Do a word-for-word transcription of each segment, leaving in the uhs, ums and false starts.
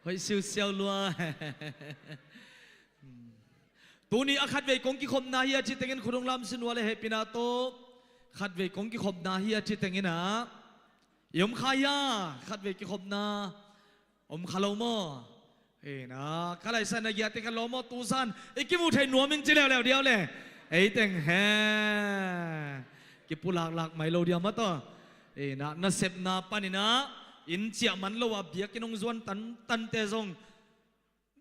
Hoih siusiau lua. Tuni a khatvei kong kikhopna hi a ci tengin khut hong lamsin uh leh hehpihna tawh. Khatvei kong kikhopna hi a ci tengin ah i om kha hia? Khatvei kikhopna om kha lo maw? Ina ka laisa na giate kha lo maw? Tusan i kimu thei nuam ing ci leuleu diau le. Ei teng he kipulaklak mai lo diam a tawh. Ina nasepna panin ah inn ciah man lo a biakinn hong zuan tantante zong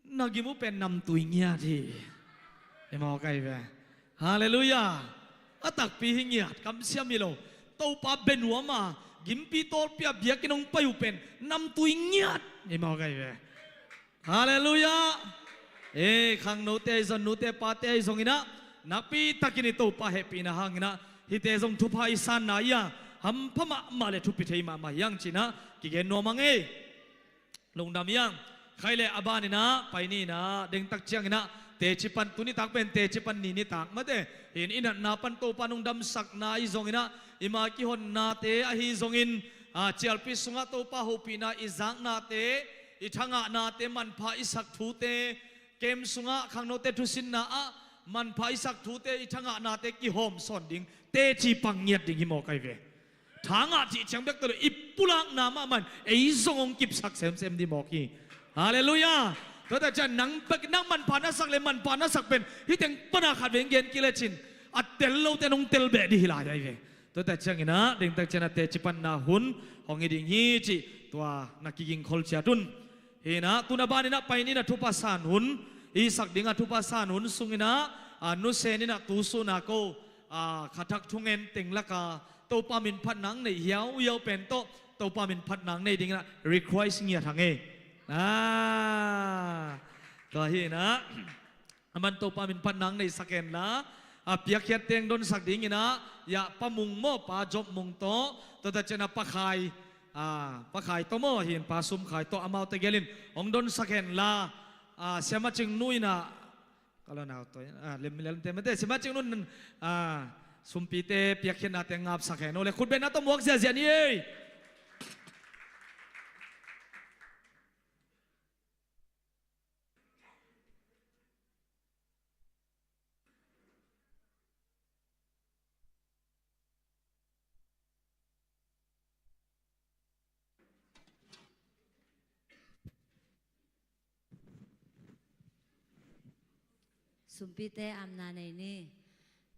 na gim uh pen namtui ngiat hi. I mawk ahi ve. Halleluiah. A takpi hi ngiat, kamsiam hi lo. Topa bia nuam a gimpi tawlpi a biakinn hong pai uh pen namtui ngiat. I mawk ahi ve. Halleluiah. E, khangnote ahi zong, nute pate ahi zongin ah nakpi takin i Topa hehpihna hangin ah hihte zong thupha i sanna hi a, hampha mahmah le thupi thei mahmah hi hang ci-in ah kigen nuam hang ei. Lungdam hi hang. Khai le a banin ah pai ni in ah, dengtak ciangin ah teci pan, tuni tak pen teci pan ni nitak mate. Hi in i natna pan Topa in hong damsakna ahi zongin ah, i ma kihonnate ahi zongin, a, cialpi sungah Topa hopihna i zaknate, i thangahnate, manpha i sak thute, kem sungah khangnote thusinna ah manpha i sak thute, i thangahnate kihawm sawn ding teci pang ngiat ding hi mawk ahi ve. Thangah cih ciang bek tawh i pulakna mahmah in ei zong hong kipsak semsem ding mawk hi. Halleluiah. Tuate ciang nang bek nang manpha na sak le manpha na sak pen hih teng pana khatvei hong gen kik lecin a tel lote in hong tel beh ding hi lai ahi ve. Tuate ciangin ah dengtak ciangin ah teci panna hun hong hi ding hi cih tua na kigingkhol ciat un. Hi in ah tun a banin ah pai ni in ah thupha san hun i sak ding a, thupha san hun sungin ah, a, nusen in ah tu sun a ko, a, kha thak thungen teng lak a Topa min phatna hong neih hiauhiau pen tawh Topa min phatna hong nei dingin ah request ngiat hang ei. A, tua hi in ah aman Topa min phatna hong neihsak hen la, a, piakkhiatte hong donsak dingin ah, ya, Pa Mung maw, Pa Job Mung tawh, tuate ciangin ah Pa Khai, a, Pa Khai tawh maw, hi in Pa Sum Khai tawh, amaute gelin hong donsak hen la, a, Siama Cing Nu in ah, ka lo nau tawh, a, lem, lemte mate, Siama Cing Nu in, a, sumpite piakkhiatnate ngapsak hen. Aw le, khutbetna tawh muak ziahziah ni ei. Sumpite amna nei ni.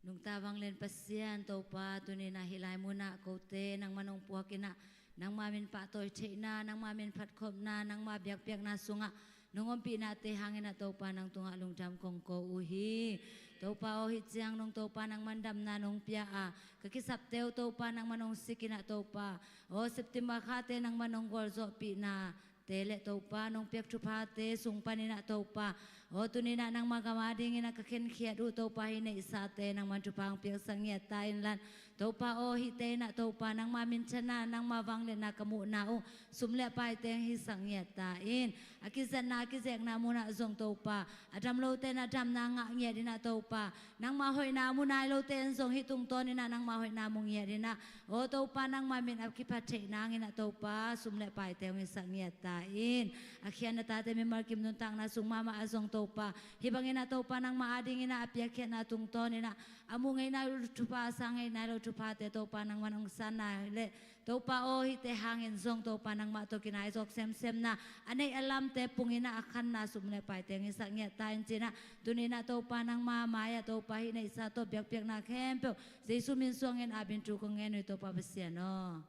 Nungta vanglian Pasian Topa, tuni in ah hih lai munah kote nangman hong puak in ah, nangma min pahtawi theihna, nangma min phatkhopna, nangma biakpiakna sungah nong ompihnate hangin ah Topa nang tungah lungdam kong ko uh hi. Topa aw, hih ciang nong Topa nangman damna nong pia a, ka kisapte uh Topa nangman hong sik in ah Topa aw, September khate nangman nong gualzawhpihna te le Topa nong piak thuphate sung panin ah Topa aw, tuni in ah nangma gam adingin ah ka khenkhiat uh Topa, hih neihsate nangman thupha hong piaksak ngiat ta in la. Topa aw, hihte in ah Topa nangma minthanna, nangma vangliatna ka muhna uh sum le paite hong hisak ngiat ta in. A kizatna a kizekna munah zong Topa, a dam lote in ah damna ngah ngiat in ah Topa, nangma hoihna mu nai lote in zong hih tungtawn in ah nangma hoihna mu ngiat in ah, aw Topa, nangma min a kiphat theih nangin ah Topa, sum le paite hong hisak ngiat ta in. A khiatna tate mimal kim nuntakna sung mahmah ah zong Topa, hih bangin ah Topa nangma adingin ah a piakkhiatna tungtawn in ah a muh ngei nai lo thupha, a sang ngei nai lo thuphate Topa nangman hong sanna le Topa aw, hihte hangin zong Topa nangmah tawh kinai zawk semsemna, a neih a lamte pungin ah a khanna sum le paite hong hisak ngiat ta in ci-in ah, tuni in ah Topa nangma mai-ah Topa hih neihsa tawh biakpiakna khempeuh Jesu min suangin a bin thu kong ngen uh hi Topa Pasian aw.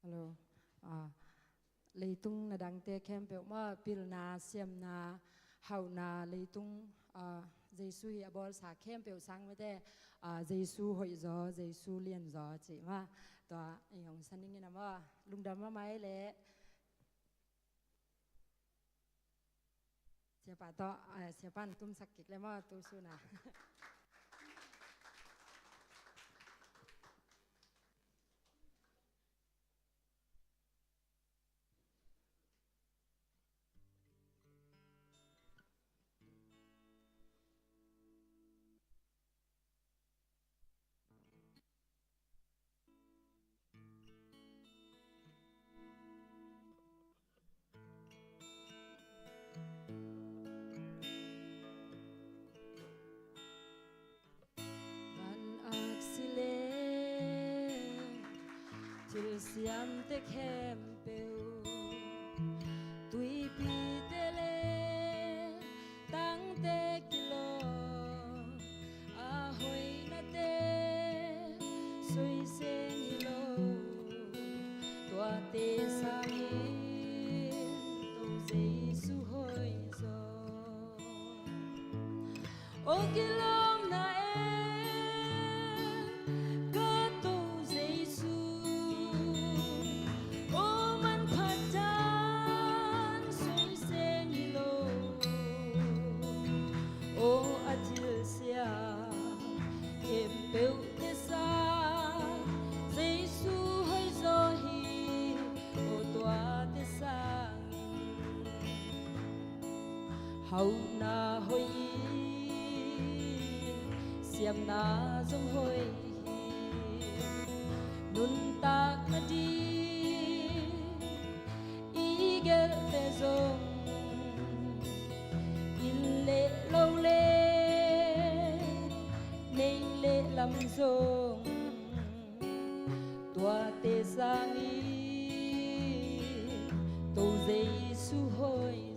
Hello. Ah, leitung na dangte khempeuh mah pilna, siamna, hauhna, leitung, ah, Jesu hi a bawlsa khempeuh sang mate, ah, Jesu hoih zaw, Jesu lian zaw cih mah. Tua i hong sa ning in a maw, lungdam mahmah ei leh. Siapa tawh, eh, siapa in tumsak kik le maw, tu sun a. Van aksi le thil siamte khempeuh, tuipite le tangte kilawm, a hoinate soiseng hi lo, tuate sangin Topa Jesu hoihzaw. Aw kilawmna e, ka Topa Jesu, aw manphat dan soiseng hi lo, aw a thilsiam khempeuhte sang Jesu hoihzaw hi, aw tuate sangin hauhna hoih in, siamna zong hoih hi. Nuntakna ding i gelhte zong, inn le lo le, neih le lam zong, tuate sangin Topa Jesu hoihzaw.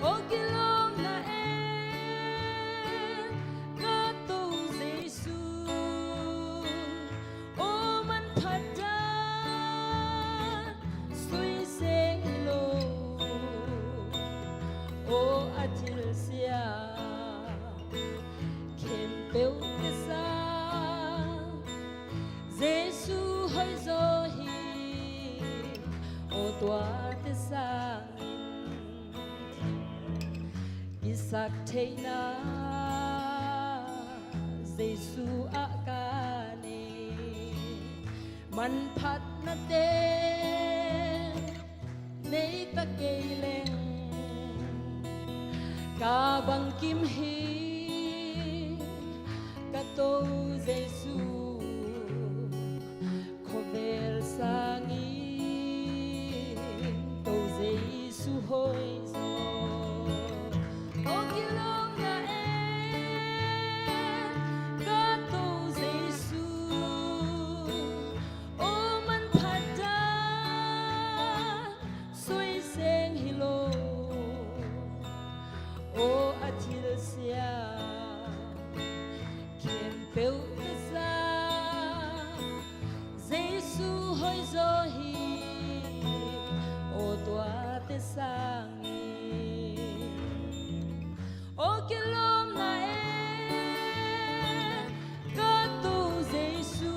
Aw kilawmna e, ka Topa Jesu, aw manphat dan soiseng hi lo, aw a thilsiam khempeuhte sang Jesu hoihzaw hi, aw tuate sangin kisaktheihna Jesu ah ka nei, manphatnate nei ta kei leng, ka bangkim hi ka Topa Jesu, khawvel sangin Topa Jesu hoihzaw. Aw kilawmna e, ka Topa Jesu, aw manphat dan soiseng hi lo, aw a thilsiam khempeuhte sang Jesu hoihzaw hi, aw tuate sangin. Aw kilawmna e, ka Topa Jesu,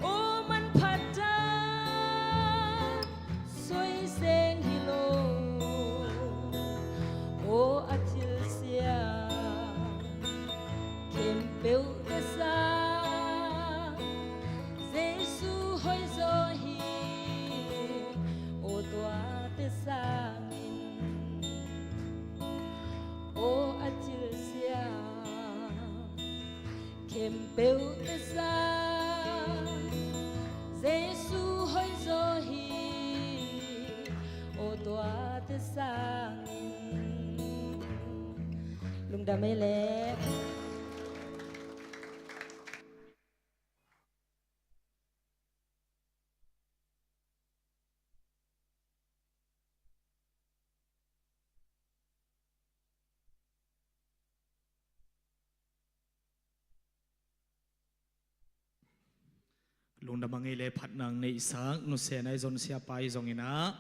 aw manphat dan soiseng hi lo, aw a thilsiam khempeuhte sang Jesu hoihzaw hi, aw tuate sangin. Aw a thilsiam khempeuhte sang Jesu hoihzaw hi, aw tuate sangin. Lungdam ei leh. Lungdam a ngei le phatna neihsak nusia na i zon siapa i zongin ah,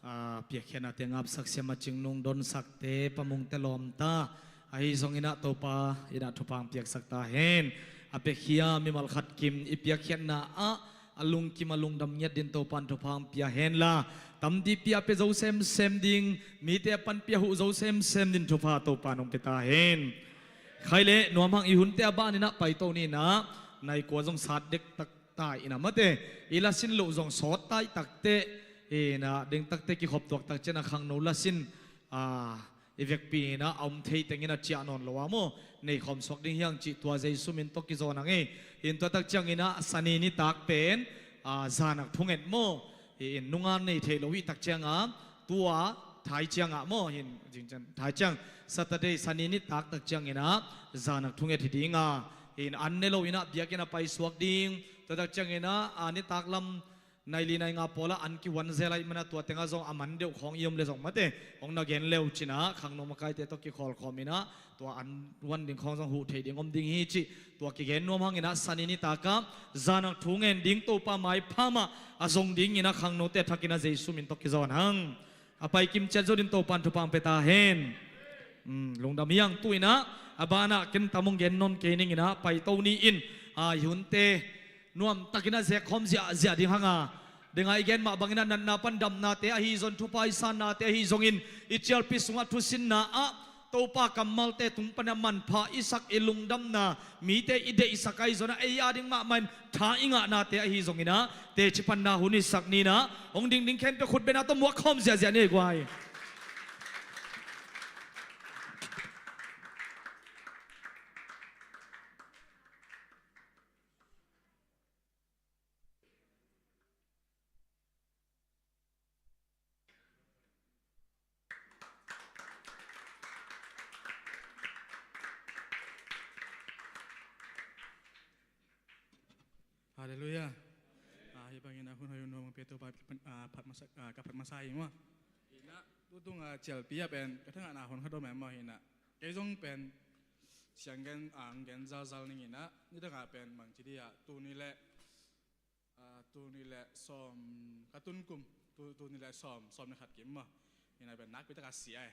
a, piakkhiatnate ngapsak siama Cing Nung, donsakte Pa Mungte lawmta ahi zongin ah Topa in ah thupha piaksak ta hen. A piakhia mimal khat kim i piakkhiatna ah a lungkim a lungdam ngiat din Topan thupha hong pia henla, tampi pia pia zo semsem ding, mite a panpih a huh zo semsem din thupha Topan hong pia ta hen. Khai le nuam hang, i hunte a banin ah paito ni in ah, nai kua zong sat dektak ta in ah, mate, i lasin loh zong sawt ta i takte, in ah dengtakte kikhop tuak tak ciang a khangno lasin, a, i vekpi in ah a om thei teng in ah ciah nawn lo a maw, nei khawm suak ding hi hang cih tua Jesu min tawh kizawn hang e. In tua tak ciangin ah Sani nitak pen, a, zanak thungen maw, in nunga nei theih lo i tak ciang a, tua thai ciang ah maw, hin zing ciang thai ciang, Saturday, Sani nitak tak ciangin ah zanak thungen hi ding a, in an ne lo in ah biakinn a pai suak ding. Tua tak ciangin ah, a, nitak lam nai li nai nga pawl ah an kihuan zel ahih man a, tua teng ah zong a man deuh khawng i om le zong, mate, hong na gen le uh cin ah khangno makaite tawh kikhawl khawm in ah tua an huan ding khawng zong huh thei ding om ding hi cih tua kigen nuam hangin ah Sani nitak ah zanak thu ngen ding Topa maipha mah a zong dingin ah khangnote a thakin ah Jesu min tawh kizawn hang. A pai kim ciat zo din Topan thupha hong pia ta hen. Um, lungdam hi hang. Tu in ah a ban ah ken tam hong gen nawn kei ning in ah paito ni in, a, i hunte nuamtakin a zek khawm ziahziah ding hang a, deng a i gen mah bangin ah natna pan damnate ahi zong, thupha i sannate ahi zongin, i cialpi sungah thusinna ah Topa kammalte tung pan a manpha i sak, i lungdamna, mite i deihsak ahi zong a, ei a ding mahmah in tha i ngahnate ahi zongin ah teci panna hun i sak ni in ah, hong dingding khempeuh khut beng a tawh muak khawm ziahziah ni ei guai. Halleluiah. A, hih bangin a hun hoih hun nuam hong pia Topa, a, phat masa, a, ka phat masa hi maw. Hi in ah, tutung a cialpi ah pen ka thangahna hun khat om e maw, hi in ah. Kei zong pen siang gen, a, gen zalzal ning in ah, nidang a pen bangci dih ah, tuni le, a, tuni le sawm, ka tun kum, tu, tuni le sawm, sawm le khat kim maw. Hi in ah pen nakpi tak a sia e.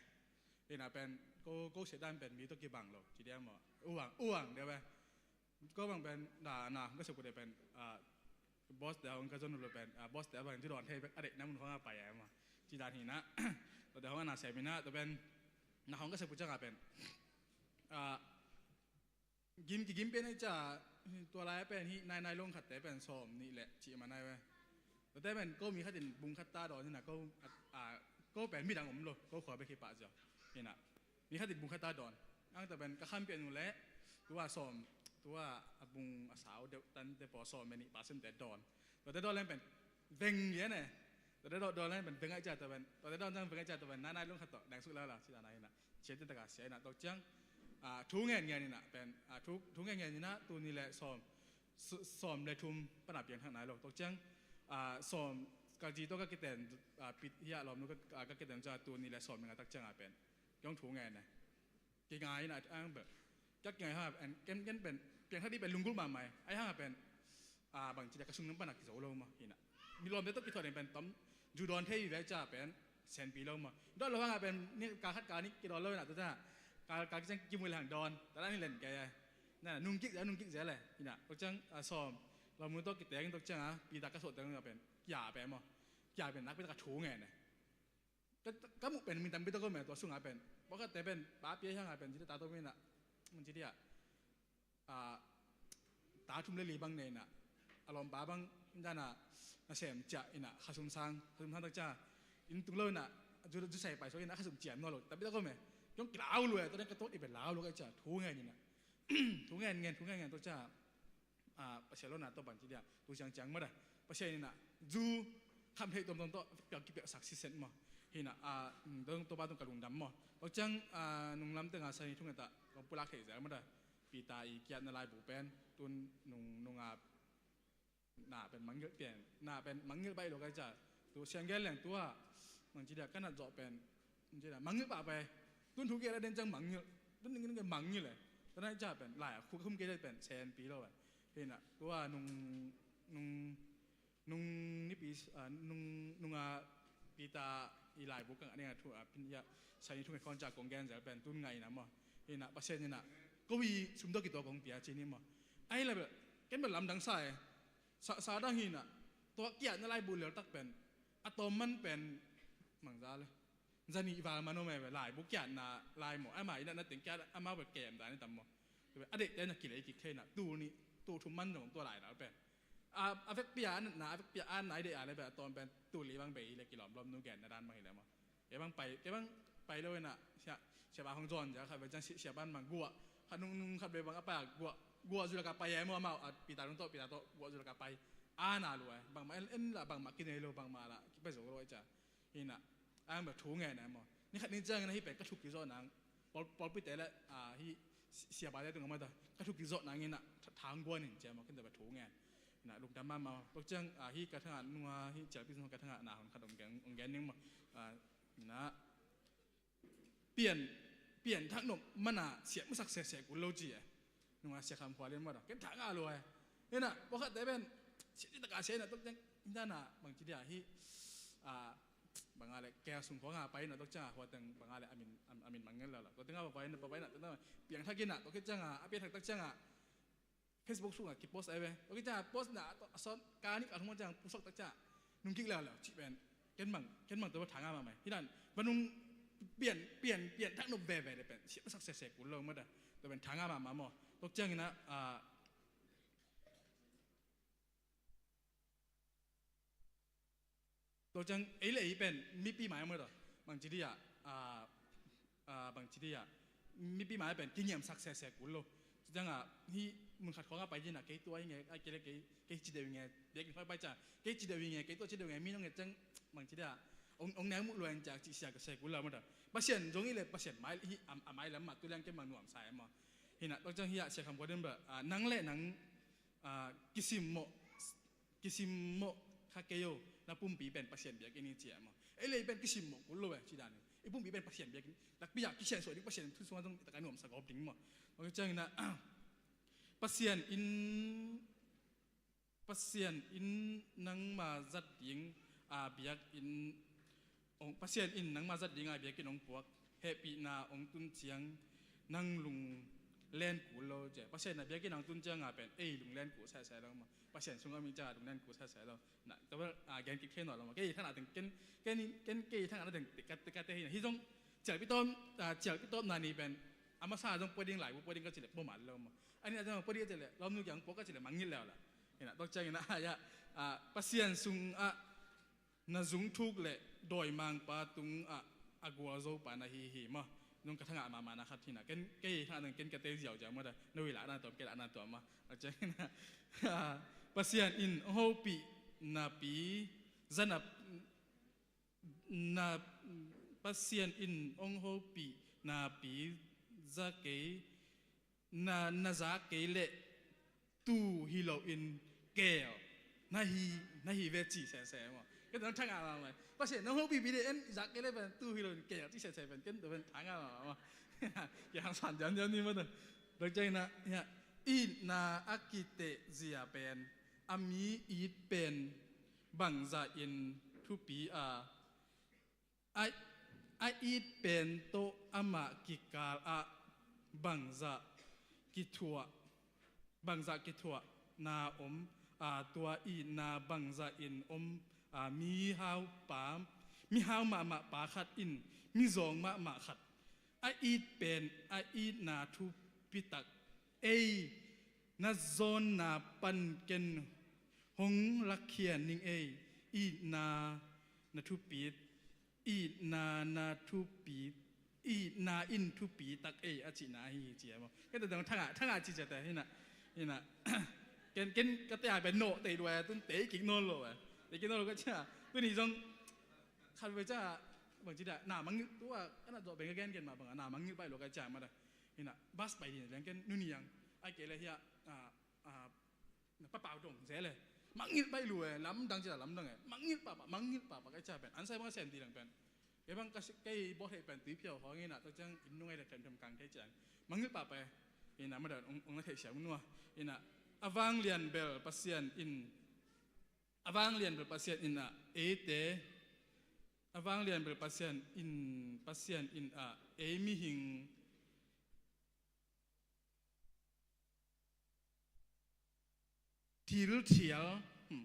Hi in ah pen ko, ko sia dan pen mi tawh kibang lo ci dih ah maw. Uang, uang deuh e. Ko bang pen, na, na, hong ka sep kua deuh pen, a, boss deuh hong ka zon lo pen, a, boss deuh bang ci dawn thei bek a deihna mun khawng a pai e maw. Ci dan hi in ah, tua deuh hong a na sem in ah, tua pen, na hong ka sep kua ciang a pen, a, gim, kigim pen ei ca, tua lai a pen hih nai nai long khatte pen sawm nih le cih ma nai ve. Tuate pen ko mi khat in bung khat ta dawn hi in ah, ko, a, a, ko pen midang om lo, ko khua bek hi pah ziau. Hi in ah. Mi khat in bung khat ta dawn. Ang ta pen ka khampian uh leh, tua sawm, tua a bung a sau deuh tante pawl sawm le nih percent te dawn. Tuate dawn leng pen veng lian e. Tuate dawn, dawn leng pen veng ai cia tua pen. Tuate dawn ciang veng ai cia tua pen. Nai nai long khat tawh deng suk lala, ci dan a hi in ah. Sia te taka sia in ah tok ciang. A, thu ngen ngen in ah pen. A, thu, thu ngen ngen in ah tuni le sawm. S-, sawm le thum pan a piang thak nai lo. Tok ciang, a, sawm ka zi tawh ka kiten, a, pit hi a lawm nu ka, a, ka kiten ciang tuni le sawm le nga tak ciang a pen. Kiong thu ngen e. Kingai in a ang pen. Kiak kingai ha, en, ken, ken pen, piang thak dih pen lunggulh mahmah e. Ai hang a pen, a, bangci dia ka sung nam pan a kizo lo maw, hi in ah. Mi lawmte tawh kithuah ding pen tom, zu dawn thei vive ca pen, senpi lo maw. Dawn lo hang a pen, ni ka khat ka nih kidawn lo in ah, tu ta. Ka, ka kiceng kimu le hang dawn, ta dan hi len kei e. Na, nung kik zel, nung kik zel e, hi in ah. Tok ciang, a, sawm, lawm nu tawh kiteng tok ciang a, pi ta ka sawh teng a pen, kia pen maw. Kia pen nak pen ka thu ngen e. Ka, ka muh pen min tampi tawh ka om e, tua sungah pen. Pawlkhatte pen, pa pia hiangah pen, ci dih ta tawh min ah, ci dih ah. A, ta thum le li bang nei in ah. A lawmpa bang, in dan ah, nasem ciah in ah, khasum sang, khasum sang tak ciah. Inn tung lo in ah, zu, zu sai pai suak in ah, khasum ciah nawn lo. Tampi tawh ka om e. Kiong kilau lua e, tua dan ka tawt i pen lau lua ka ciah, thu ngen in ah. Thu ngen ngen, thu ngen ngen, tua ciah. A, Pasian lawhna tawh bang ci dih ah, tu ciangciang mah dah. Pasian in ah, zu, kham theih tuamtuam tawh, piak kipiaksak siset maw. Hi in ah, a, mm, dong Topa tung ka lungdam maw. Tua ciang, a, nunglam teng a sa ni thung et ah, kong pulak theih zel mah dah. Peter i kiatna laibu pen, tun nung, nung a, na pen mangngilh pian, na pen mangngilh baih lo ka hi cia. Tu siang gen leng tua, bang ci dih ah, ka nat zawh pen, bang ci dih ah, mangngilh pah pai. Tun thu kei la den ciang mangngilh. Tun ning ning mangngilh e. Tua na hi cia pen, lai a khu khum kei le pen, senpi lo e. Hi in ah, tua nung, nung, nung nipi, a, nung, nung a Peter i laibu ka ngah ding a thu, a, pin ia, sa ni thu ngen khawng cia kong gen zel pen, tun ngah in ah maw. Hi in ah, Pasian in ah, ko i sum tawh kituak kong pia ci ni maw. Ahi la bel, ken bel lamdang sa e. Sa, sa dang hi in ah, tua kiatna laibu leltak pen a tawm man pen mangza le zanih val man om e ve, laibu kiatna lai maw, ama i natna teng kiat amau pen kem dan i tam maw. Tua pen a deihte na kilei kik thei na, tul nih tul thum man zong tua lai dal pen a vekpi a natna, a vekpi a natna i deih a le pen a tawm pen tul li bang bei hi le kilawm lawm nu genna dan bang hi le maw. Kei bang pai, kei bang pai lo ina, sia, sia ba hong zon ja khat ve ciang sia, sia ban mang guah khat nung, nung khat ve bang a pai a guah, guah zulaka pai e maw, amau a pita nung tawh, pita tawh guah zulaka pai. A na lua e, bangmah en, en la bangmah kinei lo, bangmah la kipai zo lo e ca. Ina, ang bel thu ngen e maw. Ni khat ni ciang ina hi pen ka thuk kizawh nang, pawl, pawlpite le, a, hi si-, sia bate tung a maw ta, ka thuk kizawh nang ina, tha-, thang guan in cia maw, ken ta bel thu ngen. Ina, lungdam mahmah maw. Tua ciang, a, hi ka thangah nunga, hi cialpi sung ka thangah na hon khat ong gen, ong gen ning maw. A, Ina, pian, pian thak nop mana siam masak sese kul lo ci e. Nunga sia kham khual in mawt a ken thak ngah lo e. Ina, pawlkhatte pen sia ci taka sia ina tok ciang, ina na bang ci dia hi, a, bang a le kel sung khawng a pai ina tok ciang a khua teng bang a le a min, a, a min mangngel lo lo. Tua teng a pa pai ina, pa pai ina, tua teng a piang thak ina tok ciang a, a pian thak tak ciang a Facebook sungah kipost ai ve. Tua kiciang a post na a sawn ka nih ka thum ciang pusok tak ciang nung kik leuleu cih pen ken bang, ken bang tua pen thang a mahmah hi dan. Bang nung pian, pian, pian thak nop veve le pen siam masak sese kul lo mawt a. Tua pen thang a mahmah maw. Tua ciang ina, a, Tua ciang ei le ei pen mipi mai maw ta, bang ci dia, a, a, bang ci dia, mipi mai pen kingiamsak sese kul lo. Ci ciang a hi mun khat khawng a pai dina kei tua hi nge, a kei le kei, kei ci deuh hi nge, biakinn khawng a pai ciang kei ci deuh hi nge, kei tua ci deuh hi nge, mi nong nge ciang bang ci dia, ong, ong neu muh luan ciang ci sia ka se kul lo maw ta. Pasian zong hi le Pasian mai hi, a, a mai lam mah tu liang ken bang nuam sa e maw. Hi na tua ciang hi a sia kham kua den ba, a, nang le nang, a, kisim maw, kisim mawh kha kei o, na pumpi pen Pasian biakinn hi ci a maw. Ei le ei pen kisim mawh kul lo e ci dan hi. I pumpi pen Pasian biakinn, takpi a kisiansuah ding, Pasian thu sungah zong i tak a nuamsa gawp ding maw. Tua ciangin ah, Pasian in, Pasian in nangma zat ding a biakinn ong, Pasian in nangma zat dinga biakinn ong puak, hehpihna ong tun ciang nang lunglen kul lo ci a. Pasian in a biakinn ong tun cianga pen ei lunglen kul sese lo maw. Pasian sungah mi cianga lunglen kul sese lo. Na, tua bel, a, gen kik thei nawn lo maw. Kei thangah teng, ken, ken, ken kei thangah na teng, tek ka, tek ka te hi na. Hi zong, cialpi tawm, a, cialpi tawm na ni pen, a masa zong pua ding lai, pua ding ka ci leh, pua man lo maw. A nih a zong pua ding ka ci leh, lawmnu kiang pua ka ci leh, mangngilh leu la. Hi na, tua ciangin ah, a, Pasian sungah, na zung thuk le dawimangpa tungah a gualzopa na hi hi maw. Nung ka thangah mahmah na khat hi na. Ken, kei thangah nang ken ka tei ziauziau maw ta. Na ui lah na tuam, kei lah na tuam maw. A ciangin ah, Pasian in hong hopih napi, za na, na, Pasian in hong hopih napi, za kei, na, na zak kei leh tu hi loin keel na hi, na hi ve ci sese maw. Kei tawh thangah mahmah. Pasian nong hopihpih dih en zak kei leh pen tu hi loin keel ci sese pen ken tawh pen thangah mahmah maw. Kei hangsan diamdiam ni maw tawh. Dok ciangin ah, itna a kiteh zia pen a mi it pen bangzah in thupi a, a, a it pen tawh amah kikal ah bangzah kithuah, bangzah kithuahna om, a, tua itna bangzah in om, a, mihau pa, mihau mahmah pa khat in mizawng mahmah khat a it pen a itna thupitak ei, na zawnna pan ken hong lakkhian ning ei, itna na thupi, itna na thupi, itna in thupi tak ei a cihna ahi hi ci a maw. Kei tawh dong thangah, thangah ci ciate hi na, hi na. Ken, ken ka te a pen nawh tei lua a tun tei kik nawn lo a. Tei kik nawn lo ka cia. Tuni zong khat ve cia bang ci dah na mangngilh tua, ka na zawh beng ka gen gen mah bangah na mangngilh baih lo ka cia mah dah. Hi na, bus pai ding leng ken nuni ang. Ai kei le hi a, a, a, na papau dong zel e. Mangngilh baih lu e, lamdang ci dah lamdang e. Mangngilh pahpah, mangngilh pahpah ka cia pen. An sai bang a sem dih leng pen. Kei bang ka si, kei bawl thei pen tui phiau hawng hi na, tua ciang inn nung ai le themthem kang thei ciang. Mangngilh pahpah e. Hi na, mah dah ong, ong na theih siam nua. Hi na, a vanglian bel Pasian in, a vanglian bel Pasian in a, eite, a vanglian bel Pasian in, Pasian in a, ei mihing thil thial, hmm,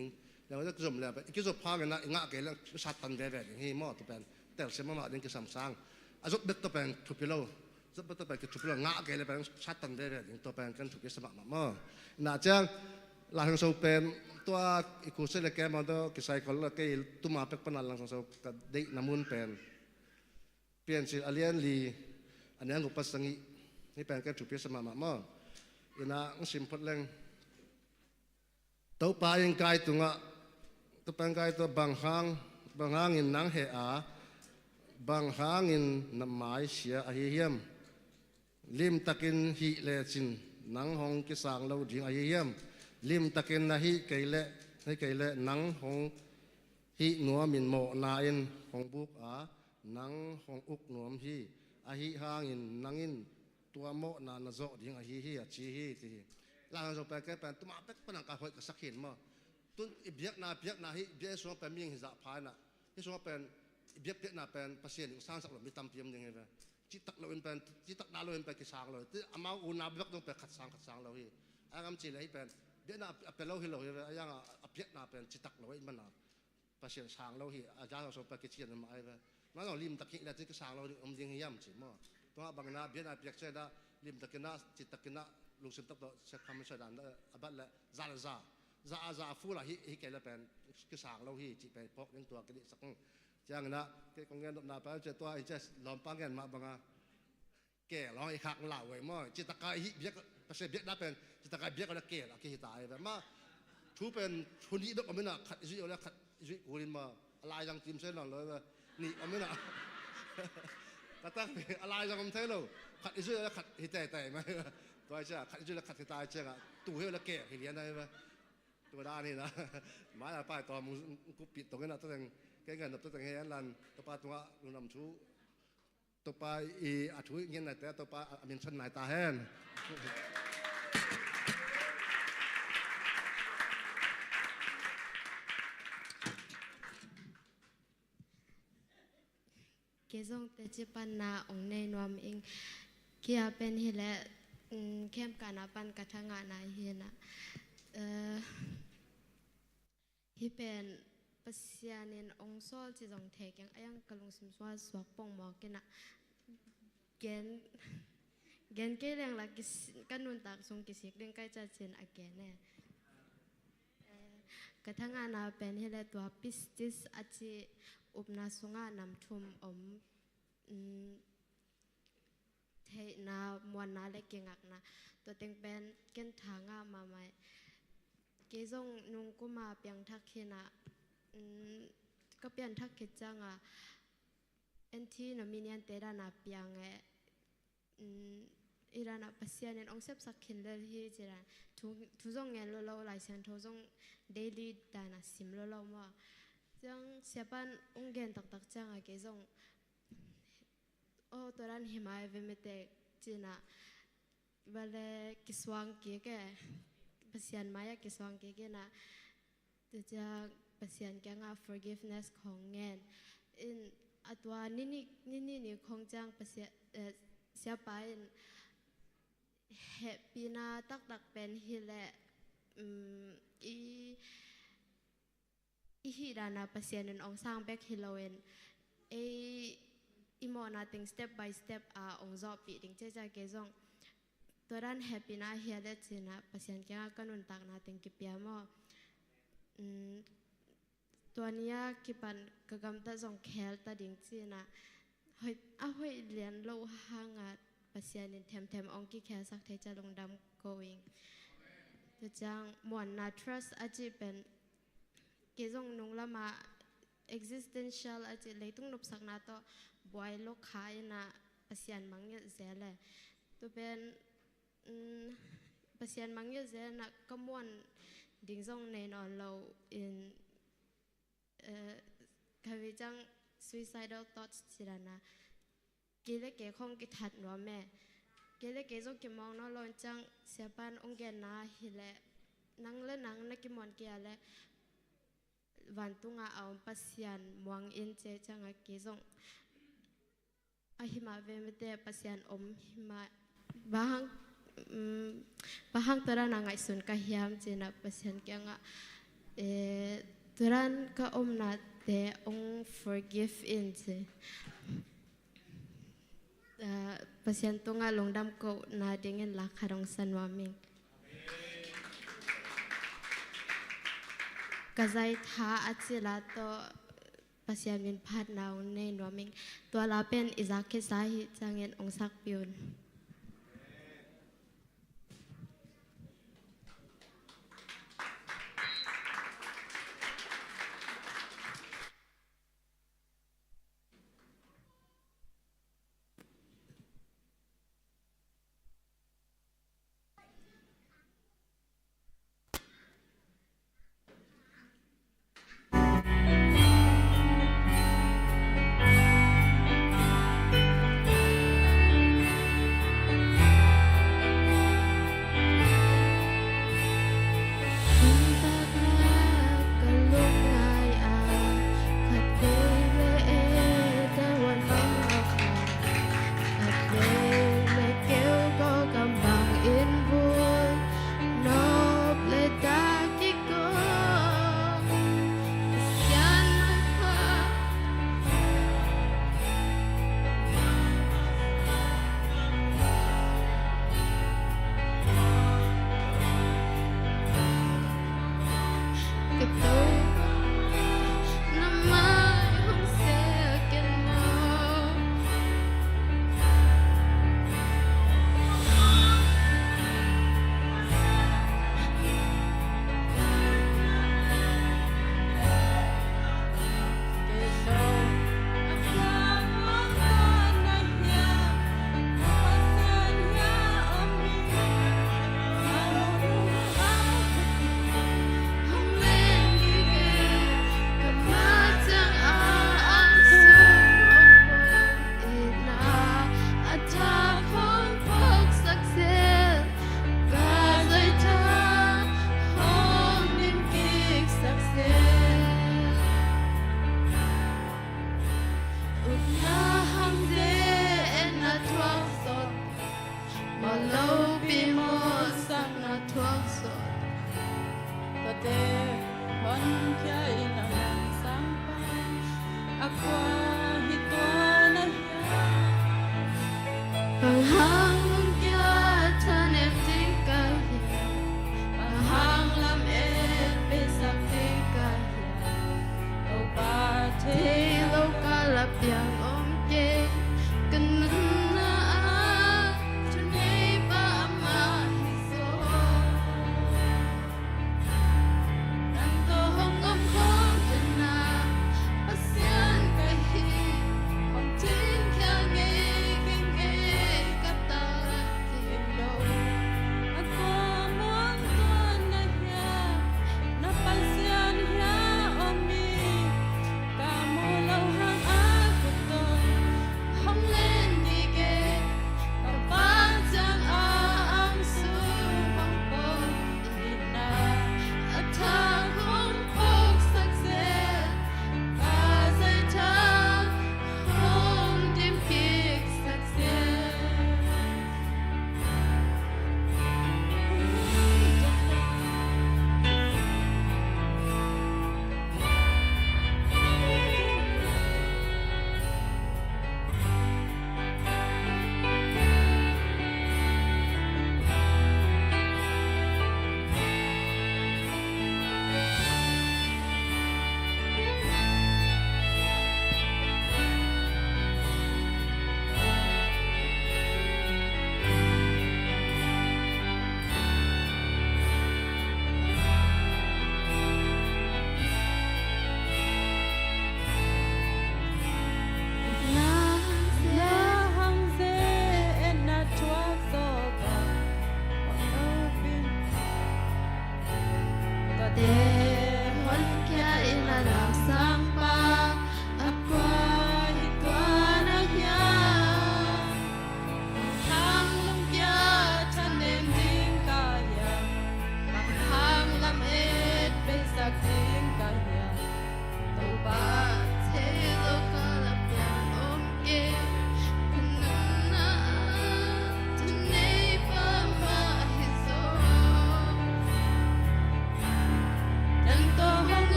ding. Liang kizom liang pen i kizop hangin ah i ngah kei leh Satan veve ding hi maw, tua pen telsiam mahmah ding kisam sang. A zop bek tawh pen thupi lo. Zop bek tawh pen kithupi lo, ngah kei leh pen Satan veve ding, tua pen ken thupi sa mahmah maw. Ina ciang Lai Siangtho pen tua i crusade le camp ah tawh kisai khol lo, kei tuma pek pana Lai Siangtho ka deihna mun pen Piancil a lian li, a neu guk pan sagih, hih pen ken thupi sa mahmah maw. Ina hong sim phot leng. Topa in kai tungah, Topa in kai tungah bang hang, bang hangin nang heh a, bang hangin na mai sia ahi hiam? Limtakin hih lecin nang hong kisang lo ding ahi hiam? Limtakin na hih kei leh, hih kei leh nang hong hih nuamin mawhna in hong buk a, nang hong uk nuam hi. Ahi hangin nang in tua mawhna na zawh ding ahi hi, a ci hi, ci hi. Lai Siangtho pen kei pen tuma pek pana ka hoih ka sak hi maw. Tun i biakna, biakna hih biak sungah pen mihing hizah pha inah, hih sungah pen i biak biakna pen Pasian in sangsak lo mi tampi om ding hi ve. Citak lo in pen, citak na lo in pen kisang lo hi. Amau u nau bek dong pen khat sang, khat sang lo hi. A ngam ci le hi pen, biakna a pia lo hi lo hi ve, a yang a, a piakna pen citak lo hi mana. Pasian sang lo hi, a za so so pen kician ma ai ve. Ma lo limtak hi le ci kisang lo ding om ding hi yam ci maw. Tua bang na biakna piak se da, limtak ina, citak ina, lungsim tak to se kham se dan da, a bat le, za le za. Za a za fu la hi, hi ke le pen, kisang lo hi, ci pen, pok ding tua kini sak. Ciang ina, ke kong ngen dopna pa, ce tua, in ce, lom pa ngen ma banga. Keel hong i khak lau ei maw. Citaka i hih biak, Pasian biakna pen, citaka i biak le keel a kihi ta ei ve. Ma, thu pen, thu nih bek om ina, khat i zuih le khat i zuih kul in maw. A laizang tim se nawn lo ei ve. Nih om ina. Ka tak ni, a laizang om thei lo. Khat i zuih le khat hi teitei maw. Tua i cia, khat i zuih le khat hi ta i cia ka. Tu hi le keel hi lian ei ve. Tua dan hi na. Mai a pai tua mu kup pit tong ina tua teng. Kei ngan nop tua teng he an lan. Tua pa tua lungdam thu. Topa i a thu i ngen naite, Topa a min san nai ta hen. Kei zong teci panna ong nei nuam ing. Kia pen hi le, mm, khemkana pan ka thangahna hi na. Eh, Hih pen Pasian in ong sawl ci zong thei keng, a yang ka lungsim sungah suak pongmawk ina. Gen, gen kei leng la kis-, ka nuntak sung kisik ding kai ca cin a gen e. Eh, ka thangahna pen hi le tua pistis a ci upna sungah nam thum om, mm, theihna, muanna le kingakna. Tua teng pen ken tha ngah mahmah. Kei zong nung kuma piangthak hi na, mm, ka pianthak khit cianga, en thi na mi niante dana piang e, mm, i dana Pasian in ong sepsak khin lel hi ci dan. Thu, thu zong ngen lo lo, Lai Siangtho zong daily dana sim lo lo maw. Ciang siapan ong gen taktak cianga kei zong, oh, tua dan hi mai ve mete cina. Vale kisuang kik e. Pasian mai a kisuang kik ina. Tua ciang Pasian kianga forgiveness khong ngen. In a tua nini, nini ni khong ciang Pasian, eh, siapa in hehpihna taktak pen hi le, mm, i i hih dana Pasian in ong sang bek hi loin, ei i mawhna teng step by step a ong zawhpih ding ciacia kei zong. Tua dan hehpihna hi a le cina Pasian kianga ka nuntakna teng kipia maw. Mm, tua nia kipan ka gamta zong khel ta ding cina. Hoih, a hoih lian lo hanga Pasian in themthem ong kikhelsak thei ca lungdam ko ing. Tua ciang muanna trust a cih pen kei zong nung lama existential a cih leitung nopsakna tawh buai lo kha ina Pasian mangngilh zel e. Tua pen, mm, Pasian mangngilh zel ina ka muan ding zong nei nawn lo in, eh, ka vei ciang suicidal thoughts ci dana. Kei le kei khong kithat nuam e. Kei le kei zong kimawng nawn lo in ciang siapan ong genna hi le nang le nang na kimuan kei a le vantunga a om Pasian muang in ci cianga kei zong. A himah ve mete Pasian om himah. Bang hang, mm, bang hang tua dana ngaihsun ka hiam cina Pasian kianga, eh, tua dan ka omnate ong forgive in ci. Ah, Pasian tunga lungdam kohna dingin la khat ong sa nuam ing. Ka zaitha a cih la tawh Pasian min phatna ong nei nuam ing. Tua la pen i zak khitsa hi ciangin ong sakpih un.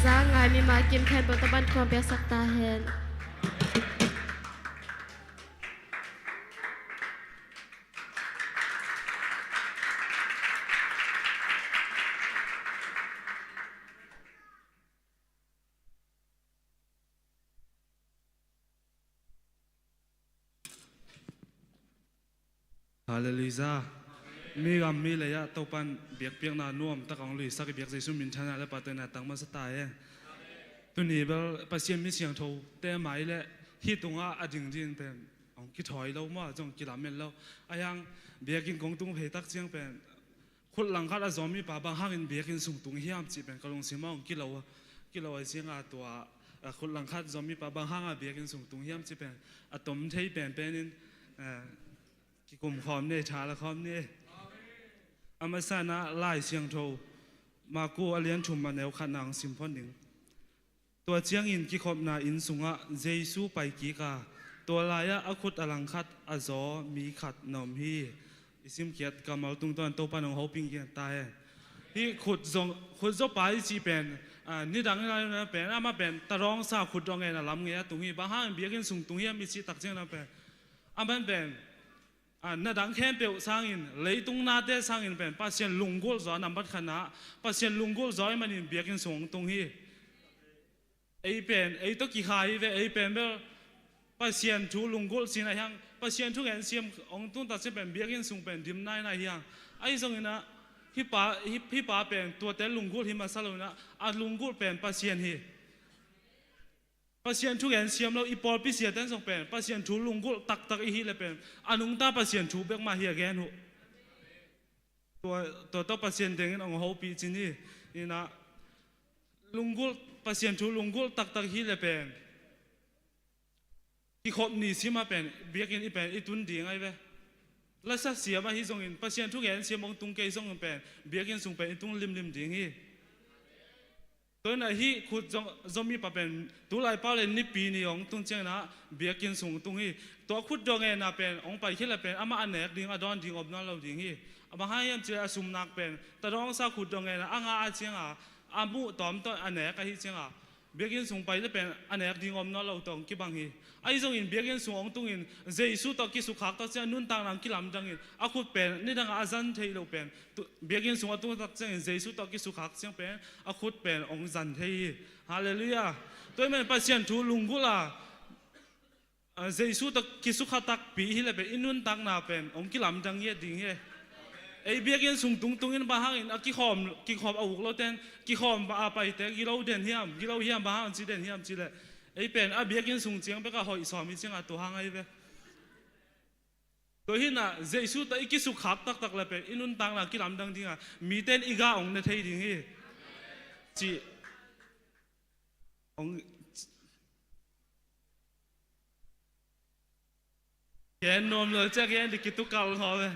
Ngai mi ma kim khen bo taban khuam piaksak ta hen. Halleluiah. Mi gam mi lei ah Topan biakpiakna nuam tak a hong luisak i biak Jesu min thang a le patena tang masa ta e. Tuni bel Pasian mi siangtho te mai le hih tungah a ding ding pen hong kithawi lo maw, zong kilamen lo. A hiang biakinn kong tung phei tak ciang pen khut langkhat a zom mipa bang hangin biakinn sung tung hiam cih pen ka lungsim ah hong kilo, kilo a ciang a tua, a khut langkhat zom mipa bang hang a biakinn sung tung hiam cih pen a tom thei penpen in, eh, kikum khawm ni, tha la khawm ni. A masa in ah Lai Siangtho Marku a lian thum a neu khatna hong sim phot ning. Tua ciangin kikhopna inn sungah Jesu pai kik a, tua lai-ah a khut a langkhat a zaw mi khat na om hi. I simkhiat kammal tungtawn Topan hong hopih ngiat ta hen. Hih khut zong, khut zawpa i cih pen, ah, nidang i lai pen, amah pen tadawngsa khut dong en a lam ngei a tung hi. Bang hangin biakinn sung tung hiam i cih tak ciangin a pen, amah pen, ah, na dang khempeuh sangin, leitung nate sangin pen Pasian lunggulh zaw a nambat khatna, Pasian lunggulh zaw ahih manin biakinn sung hong tung hi. Ei pen, ei tawh kikha hi ve, ei pen bel Pasian thu lunggulh sin a hiang, Pasian thu ngen siam hong tung tak ciang pen biakinn sung pen dim nainai hiang. Ahi zongin ah, hih pa, hih, hih pa pen tuate lunggulh hi masa lo in ah, a lunggulh pen Pasian hi. Pasian thu ngen siam lo i pawlpi siate zong pen Pasian thu lunggulh taktak i hih leh pen a nungta Pasian thu bek mah hi a gen uh. Tua, tua tawh Pasian dengin hong hopih cin hi. In ah lunggulh, Pasian thu lunggulh taktak hi leh pen kikhop ni sim ah pen biakinn i pen i tun ding ahi ve. Lasa siam ahi zongin, Pasian thu ngen siam hong tung kei zongin pen biakinn sung pen i tung limlim ding hi. Tua in ah hih khut zong, zong mipa pen tulai pau le Nipi ni hong tung ciangin ah biakinn sung hong tung hi. Tua khut dong ngen ah pen hong pai khit leh pen amah a nek ding, a dawn ding om nawn lo ding hi. A bang hang hiam cih leh a sum nak pen tadawngsa khut dong ngen ah a ngah a ciang a, a muh tawm tawh a nek ahi ciang a, biakinn sung pai leh pen a nek ding om nawn lo tawh hong kibang hi. Ahi zongin biakinn sung hong tungin Jesu tawh kisukkhak tak ciang a nuntakna hong kilamdangin a khut pen nidang a a zan thei lo pen tu, biakinn sung a tung tak ciangin Jesu tawh kisukkhak ciang pen a khut pen hong zan thei hi. Halleluiah. Tua ahih manin Pasian thu lunggulh a, a, Jesu tawh kisukha takpi hi leh pen i nuntakna pen hong kilamdang ngiat ding hi. Ei biakinn sung tungtungin bang hangin a kikhawm, kikhawm a uk lote in kikhawm a paite gilo den hiam, gilo hiam, bang hang ci den hiam cih leh ei pen a biakinn sung ciang bek a hoih sawm hi ciang a tua hang ahi ve. Tua hi in ah Jesu tawh i kisukkhak taktak leh pen i nuntakna kilamdang ding a, mite in i gah hong ne thei ding hi. Cih hong gen nuam lo ciang gen ding kitukal hawm e.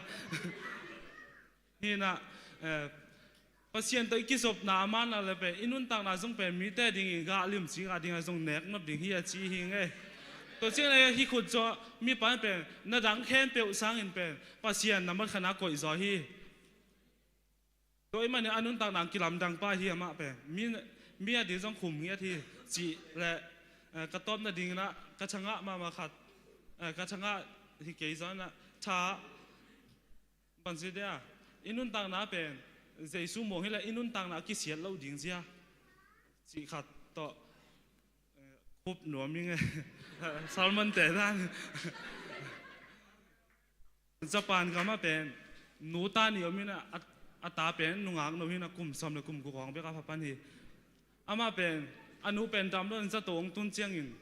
Hi in ah, eh, Pasian tawh i kizopna a man a leh pen i nuntakna zong pen mite dingin gah limci, gah ding a zong nek nop ding hi a ci hi ing e. Tua ciang leh hih khut zaw mipa in pen na dang khempeuh sangin pen Pasian nambat khatna koih zaw hi. Tua ahih manin a nuntakna kilamdang pa hi amah pen. Mi, mi a ding zong khum ngiat hi cih leh, eh, ka tawpna dingin ah ka thangah mahmah khat, eh, ka thangah hi kei zong in ah tha bang ci dia, i nuntakna pen Jesu muang hi leh i nuntakna a kisiat lo ding zia cih khat tawh, eh, khup nuam ing e. Salman te dan. Japan gam ah pen nu ta nih om in a, a ta pen nungak no hi in a kum sawm le kum guk hong bek a pha pan hi. Amah pen a nu pen dam lo in zato hong tun ciangin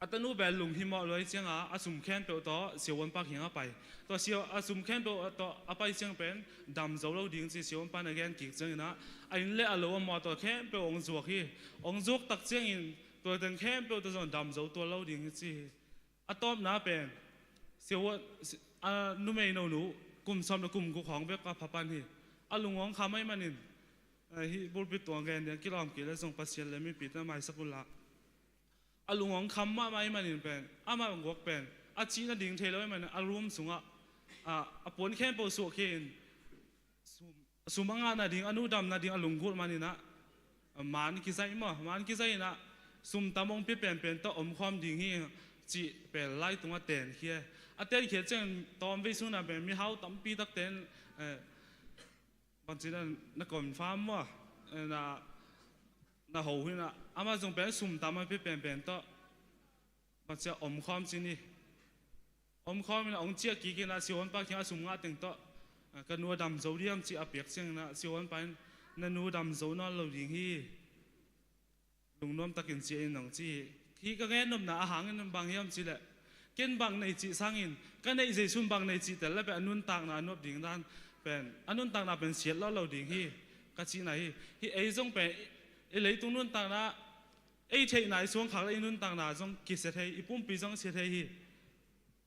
a tanu pen lunghimawh luai ciang a, a sum khempeuh tawh siavuanpa kiang a pai. Tua sia, a sum khempeuh tawh a pai ciang pen dam zo lo ding ci siavuanpa in a gen kik ciangin ah, a inn le a lo a mawtaw khempeuh hong zuak hi. Hong zuak tak ciangin tua teng khempeuh tawh zong dam zo tuan lo ding hi ci hi. A tawpna pen siavuan, si, a numei no nu kum sawm le kum guk hong bek a pha pan hi. A lung hong kham ahih manin, eh, hih pulpit tung a gen ding a kilawm kei leh zong Pasian le mipite na maisak un la. A lung hong kham mahmah ahih manin pen, amah hong guak pen a cih nading thei lo ahih manin a room sungah, a, a puan khempeuh suahkhia in, sum, sum a ngah nading, a nu dam nading a lunggulh manin ah, man kizaih maw, man kizaih inah sum tam hong pia penpen tawh omkhawm ding hi cih pen lai tungah tenkhia. A tenkhia ciang tawmvei sungah pen mihau tampi tak ten, eh, bangci na, na confirm maw, eh, na, na ho hinah amah zong pen sum tam a pia penpen tawh bangci a omkhawm cin hi. Omkhawm inah hong ciah kik inah siavuanpa kiangah sum ngah teng tawh, ah, ka nu a dam zo diam cih a piak ciang inah siavuanpa in na nu dam zo nawn lo ding hi. Lungnuam takin ciah in hong ci hi. Hih ka gen nopna a hangin bang hiam cih leh ken bang nei cih sangin ka neih Jesu in bang nei cih tel le pen a nuntakna a nuap ding dan pen a nuntakna pen siat lawh lo ding hi ka cihna hi. Hih ei zong pen i leitung nuntakna ei theihna i suangkhak le i nuntakna zong kisia thei, i pumpi zong sia thei hi.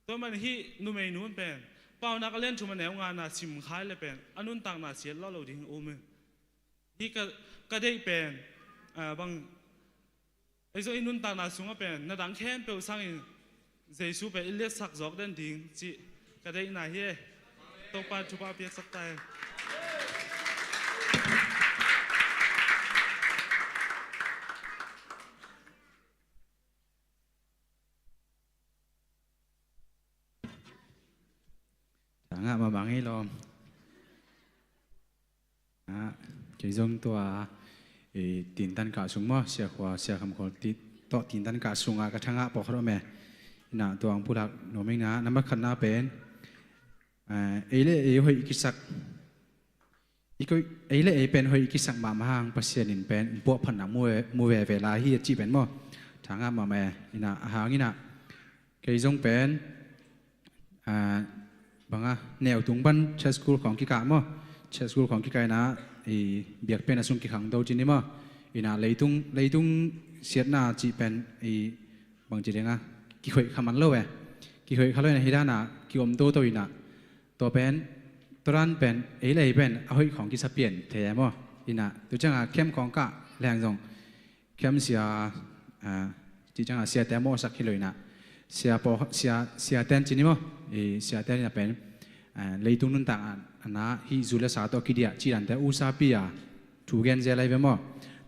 Tua man hih numeinu in pen Paunak a lian thum a neu ngana simkhia le pen a nuntakna siat lawh lo ding um hi. Hih ka, ka deih pen, ah, bang ei zong i nuntakna sungah pen na dang khempeuh sangin Jesu pen i liatsak zawk den ding cih ka deihna hi. Topa thupha piaksak ta hi. Tha ngah mahmah ngei lawm. Ah, kei zong tua, eh, tintan kah sung maw, Sia Khua, Sia Kham Khawl tawh tintan kah sungah ka tha ngah pawlkhat om e. Inah tua hong pulak nuam ing. Nambat khatna pen, eh, ei le ei hoih i kisak, i koih, ei le ei pen hoih i kisak mahmah hang Pasian in pen puahphatna mu ve, mu veve lai hi a cih pen maw, tha ngah mahmah e. Inah a hang inah kei zong pen, ah, bang a, neu tung pan church school khawng kikah maw, church school khawng kikah inah i biakpiakna sung kikhang do cin hi maw. Inah leitung, leitung siatna cih pen i bangci ding a, kikhoih kha man lo e. Kikhoih kha lo inah hih dan a kiom toto inah tua pen, tua dan pen ei le ei pen a hoih khawng kisa pian thei e maw. Inah tua ciangah camp khawng kah leng zong camp sia, ah, cih ciangah siate mawhsak hi lo inah sia paw, sia, siate in cin hi maw. I siate in a pen, ah, leitung nuntak a, a na hih zu le sa tawh kidiah cih dante usapi a thu gen zel lai ve maw.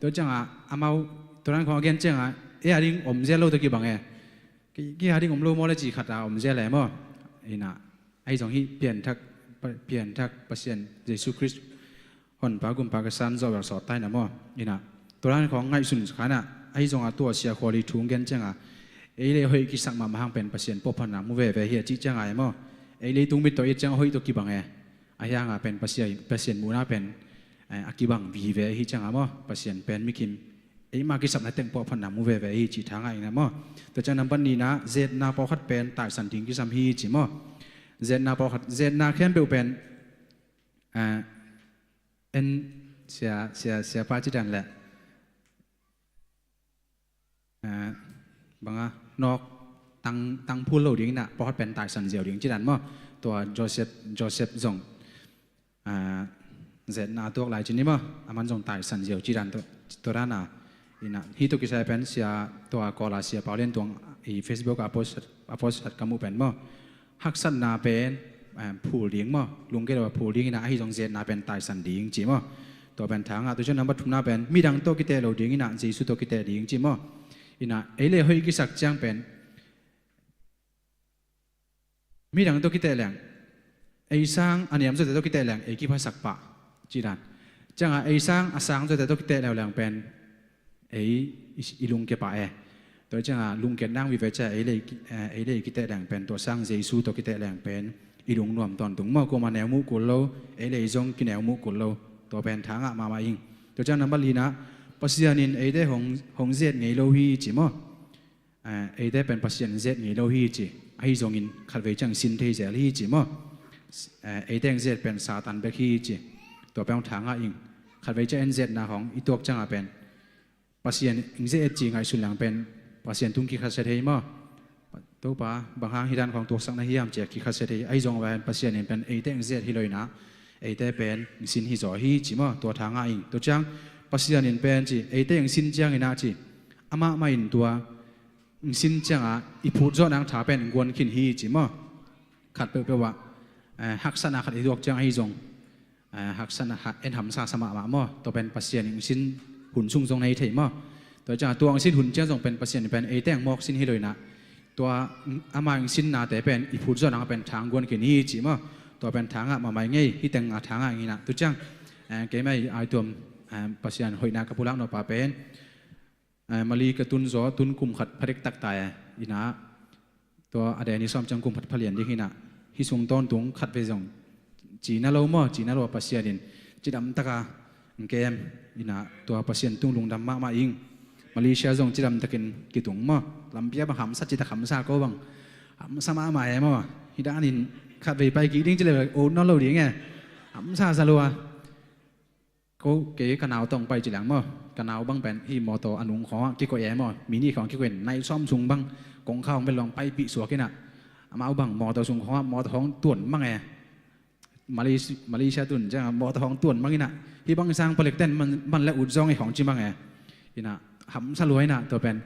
Tua ciangah amau tua dan khawng a gen ciangah ei a ding om zel lo tawh kibang e. Kei, kei a ding om lo maw le cih khat a om zel e maw. Inah ahi zong hih pianthak, pa-, pianthak Pasian Jesu Khrist Honpa Gumpa ka san zawh bel sawt ta inah maw. Inah tua dan khawng ngaihsun kha inah ahi zongah tua Sia Khua Li thu hong gen ciangah ei le hoih kisak mahmah hang pen Pasian puahphatna mu veve hi a cih ciangah e maw. Ei leitung mit tawh i et ciangah hoih tawh kibang e. Ahi hangah pen Pasian, Pasian muhna pen, eh, a kibang vive ahi ciangah maw, Pasian pen mikim ei mah kisapna teng puahphatna mu veve hi cih tha ngah ing a maw. Tua ciang nambat nihna, zetna pawlkhat pen taisan ding kisam hi ci maw. Zetna pawlkhat, zetna khempeuh pen, ah, en sia, sia, siapa ci dan le, ah, bang a, nawk tang, tang phul lo ding inah pawlkhat pen taisan ziau ding ci dan maw. Tua Joseph, Joseph zong, ah, zetna a tuak lai cin hi maw. Aman zong taisan ziau ci dan tua, tua dan a. Inah hih tawh kisai pen sia tua Kawla Sia Pau Lian Tuang i Facebook a post, a post khat ka muh pen maw. Haksatna pen, eh, phul ding maw, lungkia lo a phul ding inah ahi zong zetna pen taisan ding ci maw. Tua pen tha ngah. Tua ciang nambat thumna pen midang tawh kiteh lo ding inah Jesu tawh kiteh ding ci maw. Inah ei le hoih kisak ciang pen, midang tawh kiteh leng, ei sang a niam zawte tawh kiteh leng ei kiphasak pah ci dan. Ciangah ei sang a sang zawte tawh kiteh leuleng pen ei i, i lungkia pah e. Tua ciangah lungkiat nang vive cia ei le, eh, ei le kiteh leng pen tua sang Jesu tawh kiteh leng pen i lungnuam tawntung maw. Kuamah neu muh kul lo, ei le zong kineu muh kul lo. Tua pen tha ngah mahmah ing. Tua ciang nambat lina, Pasian in eite hong, hong zet ngei lo hi ci maw. Eh, eite pen Pasian zet ngei lo hi ci. Ahi zongin khatvei ciang sin thei zel hi ci maw. Eh, eite hong zet pen Satan bek hi ci. Tua pen hong tha ngah ing. Khatvei ciang en zetna hong i tuak ciangah pen Pasian hong zet ci ngaihsun leng pen Pasian tung kikhasia thei maw. Topa, bang hang hih dan khawng tuaksak na hiam ci a kikhasia thei. Ahi zong pen Pasian in pen eite hong zet hi lo inah eite pen hong sin hi zaw hi ci maw. Tua tha ngah ing. Tua ciang Pasian in pen ci eite hong sin ciang inah ci amah mah in tua hong sin ciangah i phut zawh nang tha pen hong guan khin hi ci maw. Khat peuhpeuh ah, eh, haksatna khat i tuak ciang ahi zong, eh, haksatna ha-, en hamsa sa mahmah maw. Tua pen Pasian in hong sin hun sung zong na hi thei maw. Tua ciangah tua hong sin hun ciang zong pen Pasian pen ei teng mawk sin hi lo inah, tua ama hong sinnate pen i phut zawh nang pen thang guan khin hi ci maw. Tua pen thangah mahmah ngei, hih tengah thangah inah. Tua ciang, eh, keimah i ai tuam, eh, Pasian hoihna ka pulak nawpa pen, eh, Mali ka tun zaw, tun kum khat pha dektak ta e, inah. Tua a deni sawm ciang kum khat pha lian ding hi inah, hih sung tawntung khat vei zong cina lo maw, cina lo a Pasian in cidam taka hong kem inah, tua Pasian tung lungdam mahmah ing. Malaysia zong cidam takin kitung maw, lampi ah bang hamsa, citak hamsa ko bang, hamsa mahmah e maw. Hih danin khat vei pai kik ding ci le o nawn lo ding e, hamsa sa lua. Ko, kei ka nau tawh pai ci leng maw, ka nau bang pen hih mawtaw a nung khawngah kikoih e maw, mi nih khawng kikoih in nai sawm sung bang kongkhak hong vet lo hong paipih suak inah, amau bang mawtaw sung khawngah mawtaw hong tuan mang e. Malaysia, Malaysia tun ciangah mawtaw hong tuan mang inah, hih bang sang palek ten man, man le ut zawng e hong ci mang e. Inah hamsa lua inah tua pen,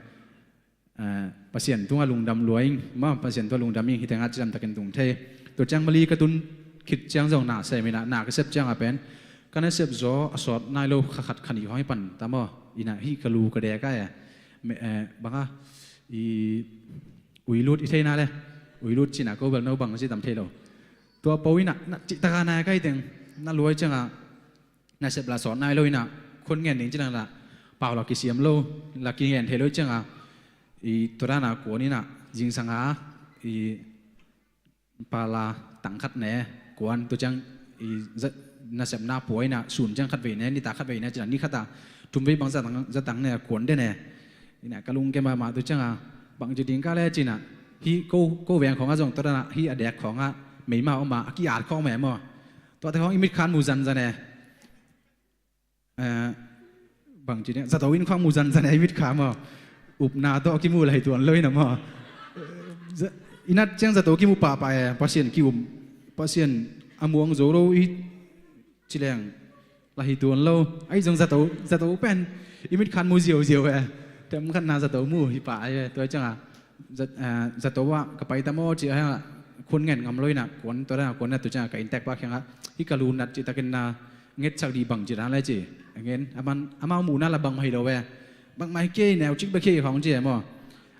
eh, Pasian tungah lungdam lua ing maw, Pasian tungah lungdam ing, hih tengah cidam takin tung thei. Tua ciang Mali ka tun khit ciang zong na sem inah, na ka sep ciangah pen ka nasep zaw a sawt nai lo kha khat kha nih hong hi pan ta maw. Inah hih ka lu ka dek ah e, me, eh, bangah i uilut i theina le, uilut cinah ko bel no bang na ci tam thei lo. Tua po inah na cihtaka na ka hi teng, na luai ciangah nasep la sawt nai lo inah, khun ngen ding ci leng la pau la kisiam lo, la kingen thei lo ciangah, i tua dana kuan inah zingsanga i pala tang khat ne, kuan, tua ciang i za, nasepna pua inah sun ciang khat vei ne, nitak khat vei ne ci leng, ni khata thum vei bang zatang, zatang ne, kuan de ne. Inah ka lungkia mahmah, tua ciangah bangci ding ka le cinah, hih ko, ko veng khawngah zong tua dana hih a dek khawngah meima om a, a ki-at khawng me maw. Tuate khawng i mitkhan mu zanzan e. Eh, bangci ding, zato inn khawng mu zanzan e, i mitkha maw. Upna tawh a kimu la hi tuan lo inah maw. Za, i nat ciang zato kimu pahpah e, Pasian ki-um, Pasian a muang zo lo i ci leng la hi tuan lo. Ahi zong zato, zato pen i mitkhan mu ziauziau e. Themkhatna zato mu hi pah e. Tua ciangah zat, eh, zato ah ka pai ta maw ci a, khun ngen ngam lo inah kuan, tua dana kuan inah, tua ciangah ka inntek pa kiangah, hih ka lu nat cihtakin na ngetsak dih bangci dan le ci. A ngen, aman, amau muhna la bangmah hi lo e. Bangmah hi kei, neucik bek hi khawng ci e maw.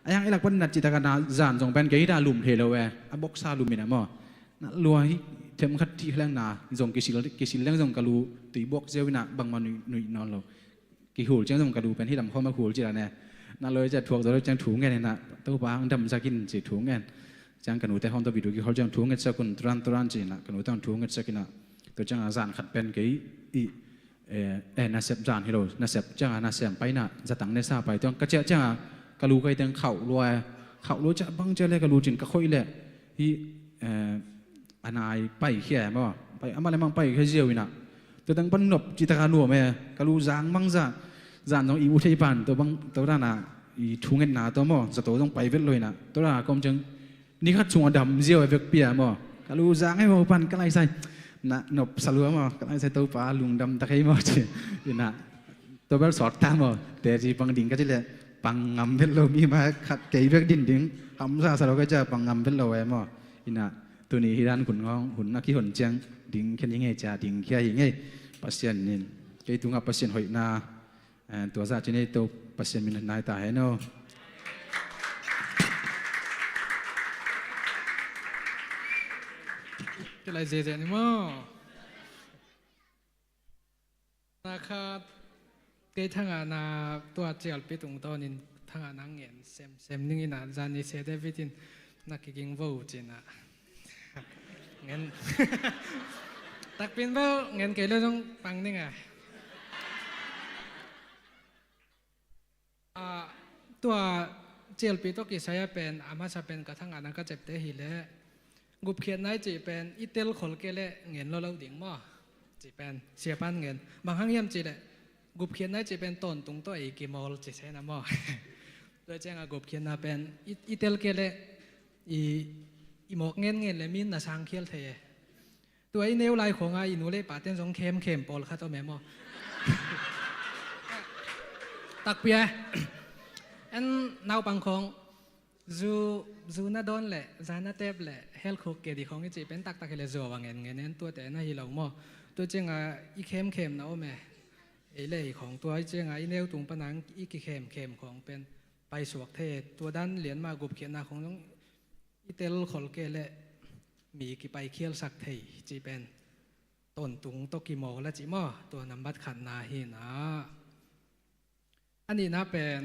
A hiang i lak pan nat cihtakah na zan zong pen kei hi ta lum thei lo e. A boksa lum inah maw. Na lua hi, themkhat thih leng na zong kisil, kisil leng zong ka lu tui buak ziau inah bangmah nuih, nuih nawn lo. Kihul ciang zong ka lu pen hih lam khawng mah hul ci la ne. Na loi ciah thuak zaw lo ciang thu ngen inah, Topa hong damsak in ci thu ngen. Ciang ka nute khawng tawh video kihol ciang thu ngetsak un, turan turan ci inah, ka nute khawng thu ngetsak inah. Tua ciangah zan khat pen kei i, eh, eh, nasep zan hi lo, nasep ciangah nasem pai inah, zatang ne sa pai tuang. Ka ciah ciangah ka lu ka hi teng khauh lua e. Khauh lua ciah bang ciah le ka lu cin ka khoih leh hih, eh, a nai paikhia e maw. Pai, amah le mang paikhia ziau inah. Tua teng pan nop cihtakah nuam e. Ka lu zang mang zah. Zan zong i mu thei pan, tua bang, tua dana i thu ngetna tua maw, zato zong pai vet lo inah. Tua dana kawm ciang ni khat sungah dam ziau e vekpi a maw. Ka lu zang e maw pan ka laisai. Na nop sa lua maw, ka laisai Topa lungdam ta kei maw ci. Inah. Tua bel sawt ta maw, teci pang ding ka ci leh pang ngam vet lo, mi mah khat kei bek din ding, hamsa sa lo ka ci a pang ngam vet lo e maw. Inah, tuni hi dan hun ngawng, hun a kihon ciang ding khen hi ngei ci a, ding khia hi ngei. Pasian in kei tungah Pasian hoihna, eh, tua zah ci nei to, Pasian min nai ta hen aw. Kilai zeze ni maw. Na khat, kei thangah na tua cialpi tungtawnin thangah na ngen semsem ning inah, zani se David in na kiging vo cinah. Ngen. Takpin vo, ngen kei le zong pang ning a. Ah, tua cialpi tawh kisai a pen, a masa pen ka thangah na ka cepte hileh, gupkhiatna i cih pen i telkhol kei leh ngen lo lo ding maw? Cih pen, siapan ngen. Bang hang hiam cih leh, gupkhiatna i cih pen tawntung tawh ei kimawl ci sena maw? Tua ciangah gupkhiatna pen i, i tel kei leh i, i mawk ngenngen leh min na sangkhial thei e. Tua i neu lai khawngah i nu le paten zong khemkhem pawlkhat om e maw? Takpi e. En naupang khawng zu, zu na dawn leh, za na tep leh, helkhuk kedi khawng i cih pen taktak hileh zuau a ngen ngen en tuate na hi lo maw? Tua ciangah i khemkhem na om e. ei le ei khawng tua i cianga i neu tung pana i kikhemkhem khawng pen paisuak thei. Tua dan lian mah gupkhiatna khawng zong i tel khol kei leh mi kipaikhialsak thei cih pen tawntung tawh kimawl a cih maw? Tua nambat khatna hi inah, a nihna pen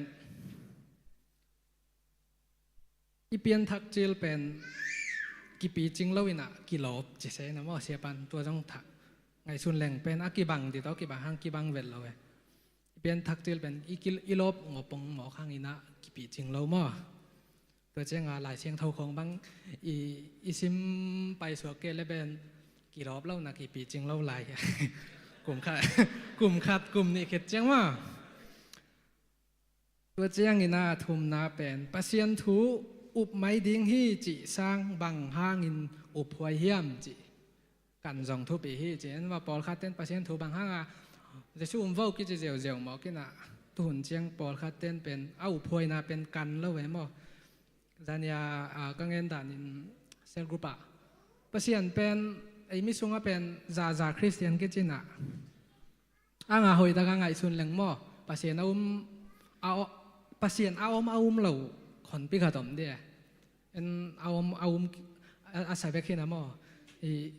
i pianthak cil pen kipicing lo inah kilawp ci se na maw, siapan tua zong thak ngaihsun leng pen a kibang dih tawh kibang hang kibang vet lo e. I pianthak cil pen i kil-, i lawp ngawpong mawk hang inah kipicing lo maw? Tua cianga Lai Siangtho khawng bang i, i sim paisuak kei le pen kilawp lo na kipicing lo lai. Kum khat, kum khat, kum nih khit ciang maw? Tua ciangin a thumna pen Pasian thu up mai ding hi cih sang bang hangin up huai hiam cih kan zong thupi hi. Cih en va pawlkhat ten Pasian thu bang hanga Jesu um vo kici ziauziau mawk inah tuhun ciang pawlkhat ten pen a up huaina pen kan lo ve maw? Zania, a, ka ngen danin cell group ah Pasian pen ei mi sungah pen zaza Khristian kici inah a nga hoih taka ngaihsun leng maw? Pasian a um, a o-, Pasian a om a um lo khonpi khat om dia. En a om a um a, a sa bek hi na maw? I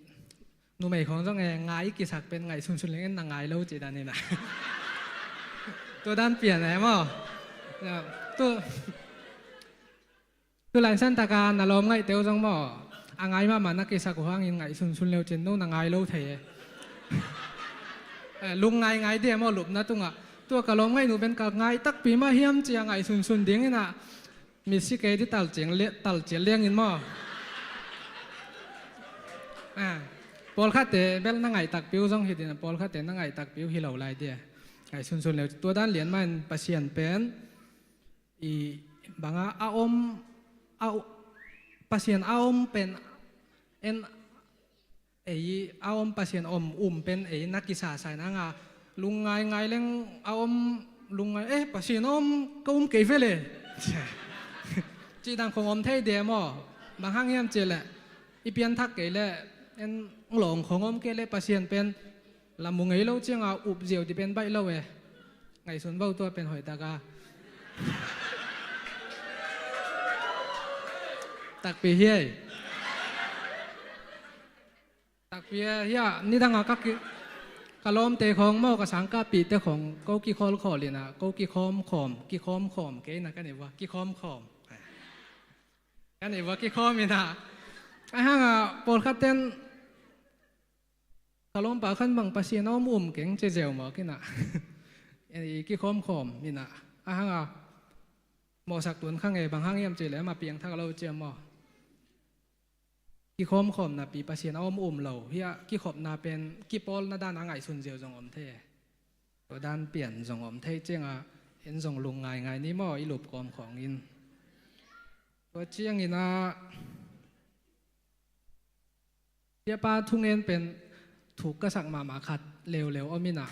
numei khawng zong e ngai kisak pen ngaihsunsun leng en na ngai lo cih dan hi na. Tua dan pian e maw? Tu Tu lainsan taka na lawm ngaihte uh zong maw? A ngai mahmah na kisak uh hangin ngaihsunsun leu cin no na ngai lo thei e. Eh, lung ngaingai dia maw lupna tungah. Tua ka lawm ngaihnu pen ka ngai takpi mah hiam cia ngaihsunsun ding inah misi kei di talciang le-, talcial liangin maw? Ah, pawlkhatte bel na ngaih takpi uh zong hi dina, pawlkhatte na ngaih takpi uh hi lo lai dia. Ngaihsunsun leu tua dan lian mahin Pasian pen i banga a om, a, Pasian a om pen en ei a om Pasian om um pen ei na kisasai nanga lungngai ngai leng a om lungngai, eh, Pasian a om ka um kei vele. Cih dang khong om thei dia maw? Bang hang hiam cih leh i pianthak kei leh en lawng khong om kei leh Pasian pen lamu ngei lo cianga up ziau di pen baih lo e. Ngaihsun vo tua pen hoih taka. Takpi hiai. Takpi hiai, nidanga ka ki-, ka lawmte khawng maw, ka sangkahpihte khawng ko kikhawlkhawl inah, ko kikhawmkhawm, kikhawmkhawm kei na ka ni vua, kikhawmkhawm. Ka ni vua kikhawm inah. A hanga pawlkhat ten ka lawmpa khan bang Pasian a om um keng ci zeu mawk inah. I kikhawmkhawm inah. A hanga mawhsak tun kha nge bang hang hiam ci leh ama piangthak lo cia maw? Kikhawmkhawm napi Pasian a om um lo. Hiah kikhopna pen kipawlna dana ngaihsun ziau zong om thei. Tua dan pian zong om thei cianga en zong lung ngaingai ni maw i lupkawm khawngin. Tua ciangin ah Siapa thungen pen thuk ka sak mahmah khat leuleu om inah.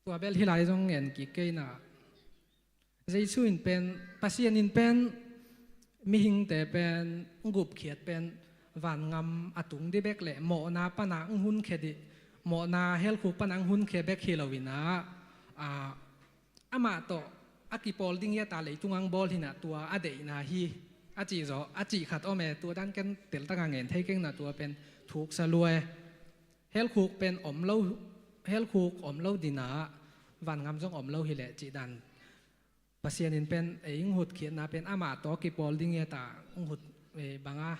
Tua bel hih lai zong ngen kik kei inah. Jesu in pen, Pasian in pen, mihingte pen, gupkhiat pen, vangam a tung di bek le mawhna pana ng hun khe di, mawhna helkhuk pana ng hun khe bek hi lo inah. A, amah tawh a kipawl ding hi a ta leitung ang bawl hinah tua a deihna hi a cih zaw a cih khat om e. Tua dan ken teltaka ngen thei keng na tua pen thuksa lua e. Helkhuk pen om lo, helkhuk om lo dinah vangam zong om lo hileh cih dan. Pasian in pen ei ng hutkhiatna pen amah tawh a kipawl ding hi a ta ng hut, eh, banga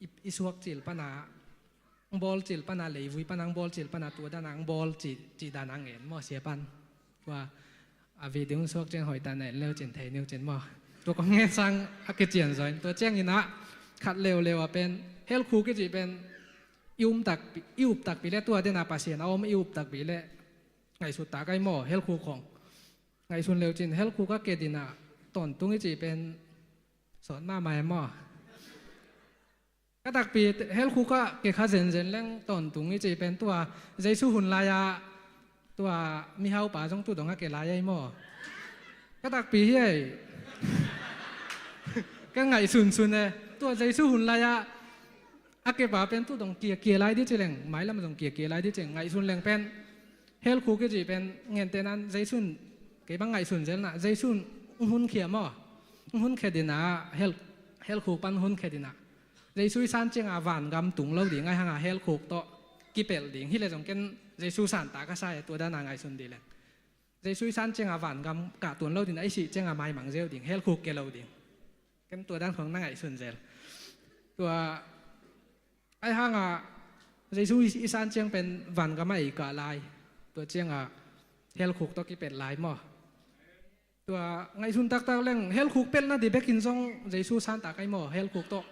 i, i suak cil pana ng bawl cil pana, leivui pana ng bawl cil pana, tua dana ng bawl cih, cih dana ngen maw sia pan. Tua a video suak ciang hoih ta na en leu cin thei niu cin maw? Tua kong ngen sang a kician zaw in tua ciang inah khat leuleu a pen helkhuk i cih pen i um takpi, i up takpi le tua dena Pasian a om i up takpi le ngaihsut tak ai maw helkhuk khong. Ngaihsun leu cin helkhuk a ke dinah tawntung i cih pen sawt mahmah e maw? Ka takpi helkhuk a ke kha zenzen leng tawntung i cih pen tua Jesu hun lai-ah tua mihaupa zong tu dong a ke lai ai maw? Ka takpi hi ai. Ka ngaihsunsun e tua Jesu hun lai-ah a kepa pen tu dong kiakia lai di ci leng mailam zong kiakia lai di ci leng ngaihsun leng pen Helkhuk i cih pen ngente nan Jesu in, kei bang ngaihsun zel na, Jesu in hong hunkhia maw? Hong hunkhia dina, hel, helkhuk pan hong hunkhia dina. Jesu i san cianga vangam tung lo ding, ahi hanga helkhuk tawh kipelh ding. Hi le zong ken Jesu santa ka sa e, tua dana ngaihsun dih leng. Jesu i san cianga vangam kah tuan lo dina, i sih cianga maimang zeu ding, helkhuk kia lo ding. Ken tua dan khong na ngaihsun zel. Tua, ahi hanga Jesu i, i san ciang pen vangam a ei kah lai. Tua cianga helkhuk tawh kipelh lai maw? Tua ngaihsun taktak leng, helkhuk pelhna dih bekin zong Jesu santa kai maw, helkhuk tawh.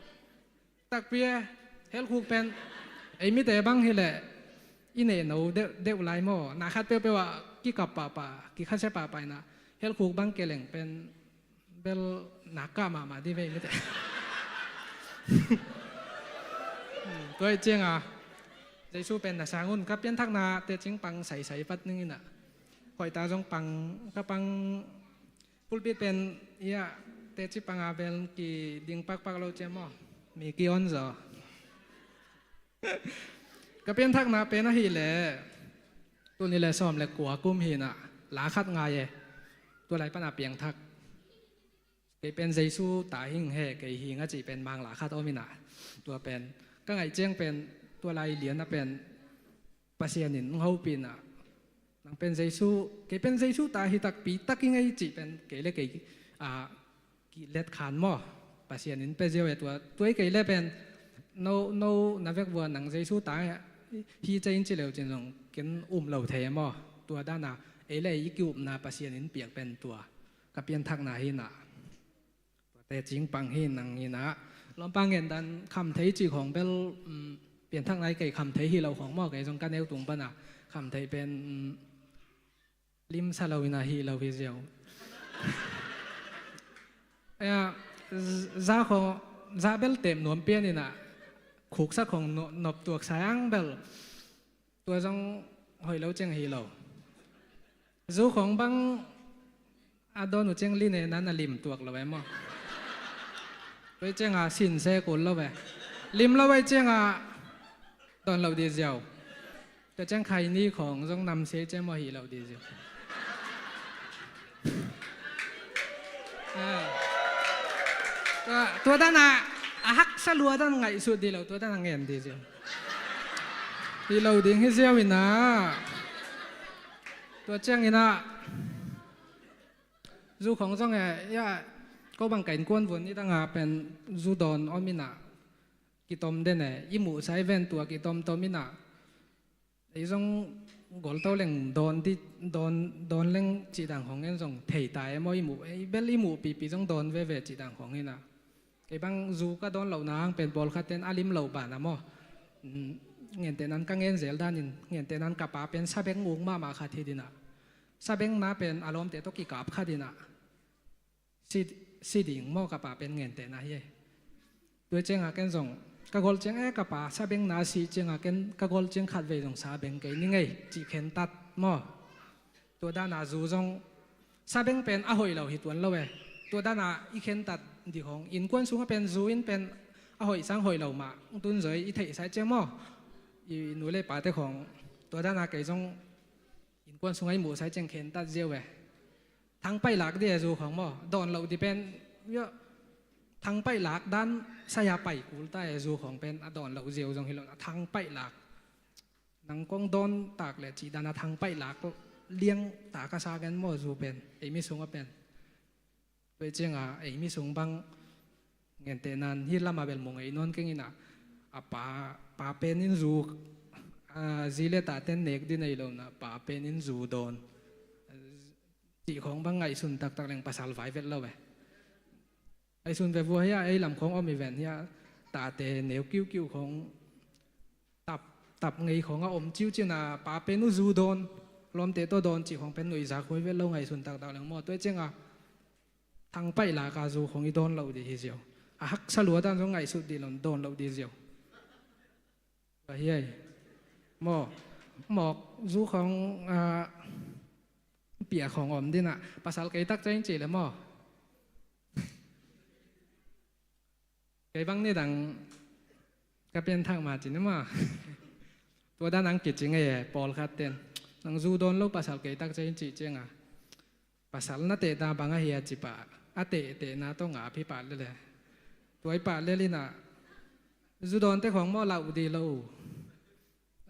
Takpi e, helkhuk pen, ei mite bang hileh, i nehno deuh, deuh lai maw, na khat peuhpeuh ah kikap pahpah, kikhasia pahpah ina, helkhuk bang kia leng pen, bel nak kah mahmah dih vei mite. Hmm, tua ih cianga, Jesu pen na sang un, ka pianthakna tecing pang saisai vat ning ina. Hoihta zong pang, ka pang pulpit pen, ia, teci panga bel kiding pakpak lo cia maw. Mi ki-on zaw. Ka pianthakna pen ahileh, tuni le sawm le kua kum hina, la khat ngai e. Tua lai pana piangthak. Kei pen Jesu ta hing he, kei hing a cih pen mang la khat om ina. Tua pen, ka ngaih ciang pen, tua lai lian a pen, Pasian in hong hopih ina. Nang pen Jesu, kei pen Jesu ta hi takpi tak ing ei cih pen, kei le kei, a, kilet khan maw. Pasian in pia ziau e tua, tua i kei le pen, no, no, na vek vua nang Jesu ta hi cia in ci leu cin zong, ken um lo thei e maw. Tua dana, ei le ei i kiupna Pasian in piak pen tua. Ka pianthakna hi ina. Tua tecing pang hi nang ina. Lawmpa ngen dan kham thei cih khong bel, um, pianthakna i kei kham thei hi lo khong maw, kei zong ka neu tung pana. Kham thei pen, um, lim sa lo ina hi lo hi ziau. Ea, z-, za khong, za bel tem nuam pian ina, khuksa khong no-, nop tuak sayang bel, tua zong hoih lo ciang hi lo. Zu khong bang a dawn uh ciang line nan a lim tuak lo e maw. Tua cianga sin se kul lo e. Lim lo e cianga dawn lo di ziau. Tua ciang khaini khong zong namse ciang maw hi lo di ziau. Ah. Tua, tua dana, a haksa lua dan ngaihsut di lo, tua dana ngen di ziau. Hi lo ding hi ziau ina. Tua ciang ina. Zu khong zong e, ia, ko bang ka innkuan vun i danga pen zu dawn om ina. Kitom den e, i muhsa i ven tua kitomtom ina. Ei zong golto leng dawn di, dawn, dawn leng cih dang khong en zong thei ta e maw i muh, ei bel i muh pipi zong dawn veve cih dang khong ina. Kei bang zu ka dawn lohna hang pen pawlkhat ten a lim lo bana maw. Mm, ngente nan ka ngen zel danin, ngente nan ka pa pen sabeng uk mahmah khat hi dina. Sabeng na pen a lawmte tawh kikap khat ina. Si, si ding maw ka pa pen ngente na hi e. Tua cianga ken zong, ka gol ciang e ka pa sabeng na si cianga ken ka gol ciang khat vei zong sabeng kei ning ei, cih khentat maw. Tua dana zu zong, sabeng pen a hoih lo hi tuan lo e. Tua dana i khentat di khong, innkuan sunga pen zu in pen a hoih sang hoih lo mah, tun zoi i theihsa ciang maw. I nu le pate khong, tua dana kei zong, innkuan sunga i muhsa ciang khentat ziau e. Thangpaih lak di e zu khong maw, dawn lo di pen, ia, thangpaih lak dan, saya pai kul ta e zu khong pen, a dawn lo ziau zong hi lo, a thangpaih lak. Nang kong dawn tak le cih dan a thangpaih lak liang ta ka sa gen maw zu pen, ei mi sung a pen. Tua cianga, ei mi sung bang, ngente nan, hi lama bel mong ei nawn keng ina, a pa, pa pen in zu, a, zi le ta ten nek di nei lo na, pa pen in zu dawn. Cih khong bang ngaihsun taktak leng pasal vai vet lo e. Ngaihsun ve vua hia, ei lam khong om i ven hia, tate neu kiukiu khong tap, tap ngei khong a om ciuciu na, pa pen uh zu dawn, lawmte tawh dawn cih khong pen nuihzak huai vet lo ngaihsun taktak leng maw. Tua cianga, thangpaih laka zu khong i dawn loh di hi ziau. A haksa lua dan zong ngaihsut di lo, dawn loh di ziau. Ka hiai. Maw, mawk zu khong, ah, pia khong om dina. Pasal kei tak ciang ci le maw. Kei bang ni dang ka pianthak ma ci ni maw. Tua dan ang kici ngei e, pawlkhat ten. Nang zu dawn lo pasal kei tak ciang in cih ciangah, pasal na tehna bang ahi a ci pah, a tehtehna tawh ngap hi pah lel e. Tua i pah lel inah zu dawnte khawng mawh lauh dih lo.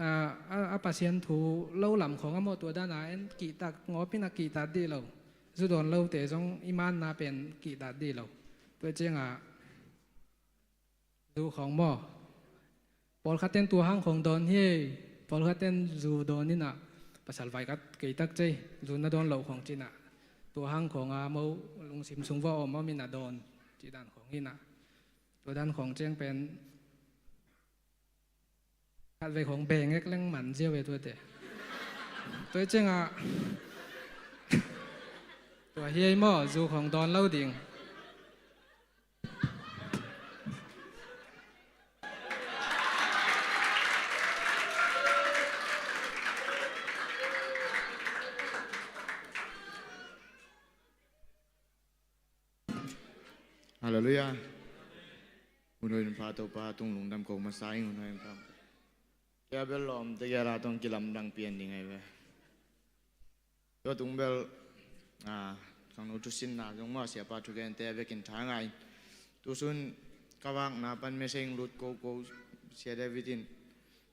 A, a, a Pasian thu lo lam khawng a mawh tua dana en kihtak ngawp inah kihtak dih lo. Zu dawn lote zong i manna pen kihtak dih lo. Tua ciangah zu khawng maw, pawlkhat ten tua hang khawng dawn hi. Pawlkhat ten zu dawn inah pasal vaikhat kei tak cei, zu na dawn loh khawng cinah tua hang khawng a mo lungsim sung va om om inah dawn cih dan khawng inah tua dan khawng ciang pen khatvei khawng bengek leng man ziau e tuate. Tua ciangah tua hi ei maw, zu khawng dawn lo ding. Halleluiah. Hun hoih hun pha Topa tung lungdam ko masa ing, hun hoih hun pha. Kei a bel lawmte gel a tawh kilamdang pian ding ahi ve. Tua tung bel, a, khangno thusinna zong maw, siapa thugente a vekin tha ngai. Tusun ka vakna pan message lut koko, Sia David in,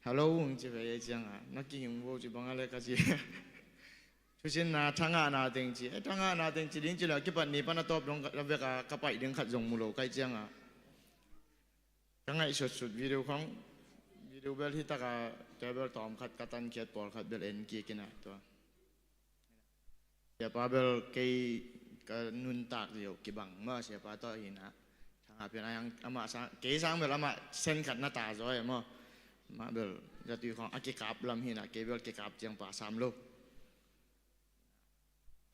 "Hello," hong ci ve ei ciangah, "Na kihing vo ci bang a le," ka ci. Thusinna, thangahna teng ci. E, thangahna teng ci ding ci le, kipat ni pan a tawp dong a vek a ka paih ding khat zong mu lo ka hih ciangah, ka ngaihsutsut video khawng, video bel hi taka, tua bel tawmkhat ka tankhiat, pawlkhat bel en kik inah tua. Siapa bel kei ka nuntak ziau kibang maw, siapa tawh hi inah. Thangah pian a yang amah sang, kei sang bel amah sen khat na ta zaw e maw. Amah bel zatui khawng a kikap lam hi inah, kei bel kikap ciang pa sam lo.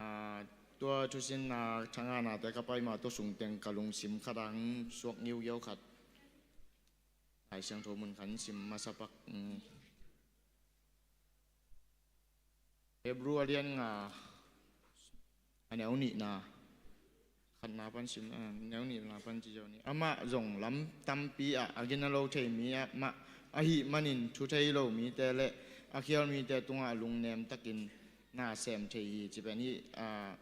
A, tua thusinna, thangahnate ka pai ma tua sungteng ka lungsim khat a hong suak ngiugiau khat Lai Siangtho mun khat sim masa pak. Mm. Hebrew a lian nga, a neu nihna, khatna pan sim, a neu nihna pan ci zo ni. Amah zong lam tampi ah a gina lo thei mi ah mah ahih manin thu thei lo mite le a khial mite tungah lungnem takin na sem thei hi ci pen hi. A,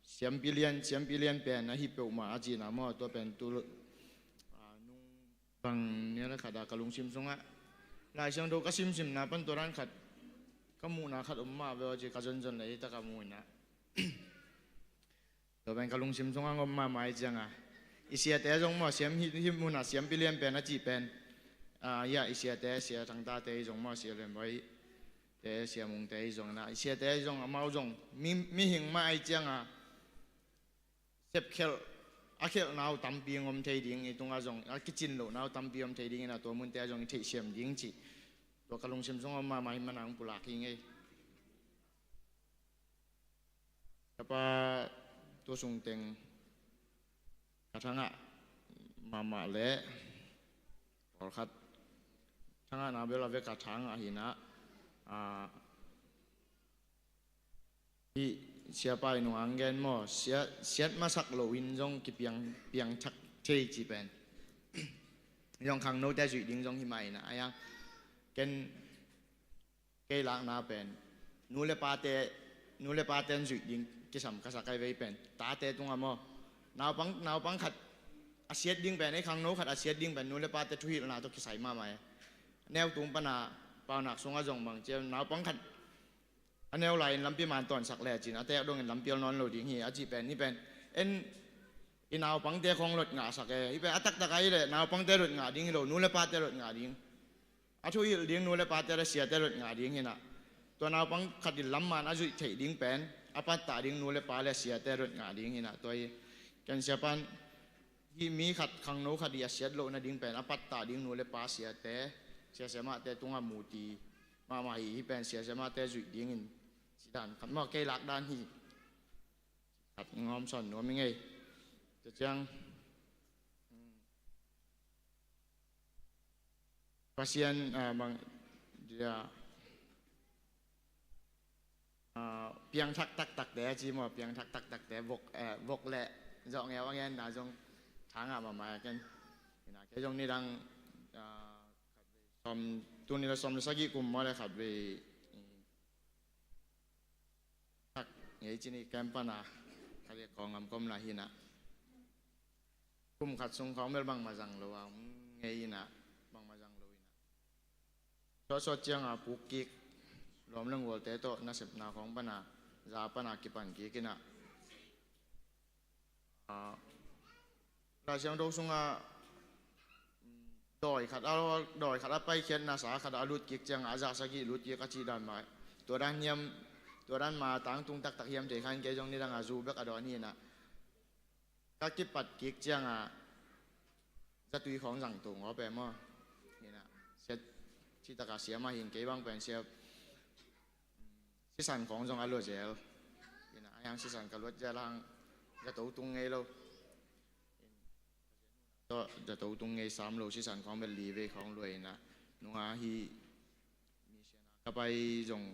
siampi lian, siampi lian pen ahi peuhmah a cihna maw, tua pen tu, a, nung bang ni a le khat a ka lungsim sungah Lai Siangtho ka simsimna pan tua dan khat ka muhna khat om mah ve aw ci, ka zonzon le hi ta ka muhna. Tua pen ka lungsim sungah ngom mahmah hi cianga, i siate zong maw, siam hih, hih munah siampi lian pen a cih pen, a, hiah i siate, Sia Thangtate hi zong maw, Sia Lianboi te, Sia Mungte hi zong inah, i siate hi zong, amau zong mi, mihing mah ahi cianga sepkhelh, a khelhna uh tampi ngom thei ding, i tungah zong a kicin lohna uh tampi om thei ding inah, tua munte ah zong i theihsiam ding cih tua ka lungsim sungah om mahmah hi manang pulak hi ngei. Kapa, tua sungteng ka thangah mahmah leh pawlkhat thangahna bel a vek a thangah hinah, a, hih siapa i nungah ang gen maw, sia, siat masak loin zong kipiang, piangthak thei ci pen zong khangnote zuih ding zong hi mah inah, a yang ken kei lakna pen nu le pate, nu le pate an zuih ding kisam ka sak ai vei pen tate tungah maw, naupang, naupang khat a siat ding pen, ei khangno khat a siat ding pen nu le pate thuhilhna tawh kisai mahmah e. Neu tung pana paunak sungah zong bang cia naupang khat a neu lai-in lampi man tawnsak le cin a tek dongin lampi al nawn lo ding hi a cih pen, hih pen en i naupangte khawng lot ngahsak e. Hih pen a taktak ahi leh naupangte lot ngah ding hi lo, nu le pate lot ngah ding. A thuhilh ding nu le pate le siate lot ngah ding hinah, tua naupang khat in lamman a zuih theih ding pen a pattah ding nu le pa le siate lot ngah ding hinah, tua hi ken siapan hih mi khat, khangno khat i a siat lohna ding pen a pattah ding nu le pa siate, siasia mahte tungah muti mahmah hi. Hih pen siasia mahte zuih dingin sidan khat maw, kei lakdan hi. Khat ngawm sawn nuam i ngei. Tua ciang Pasian, ah, bang dia, ah, piangthak taktakte a ci maw, piangthak taktakte vok, eh, vok le zawh ngeu a ngenna zong thangah mahmah a ken. Ina kei zong nidang, ah, khatvei sawm, tuni le sawm le sagih kum maw le khatvei, eh, ngei cin i kem pana khat i kawng ngam kom la hi na. Kum khat sung khawng bel bangmah zang lo a om ngei ina, bangmah zang lo ina. Sawtsawt cianga puk kik, lawm le gualte tawh nasepna khawng pana, za pana kipan kik ina. Ah, Lai Siangtho sunga dawi khat a, dawi khat a paikhiatna sa khat a lut kik cianga a za sagih lut kik a cih dan mah, tua dan hiam, tua dan mah tangtung taktak hiam thei khan kei zong nidanga zu bek a dawn hi ina. Ka kipat kik cianga zatui khawng zang tung aw pe maw. Ina, sia, citaka siama hin kei bang pen sia, sisan khawng zong a lua zel. Ina, a hiang sisan ka luat zel hang zato tung ngei lo. Tawh zato tung ngei sam lo, sisan khawng bel li vei khawng lua ina. Nunga hi, misiana ka pai zong,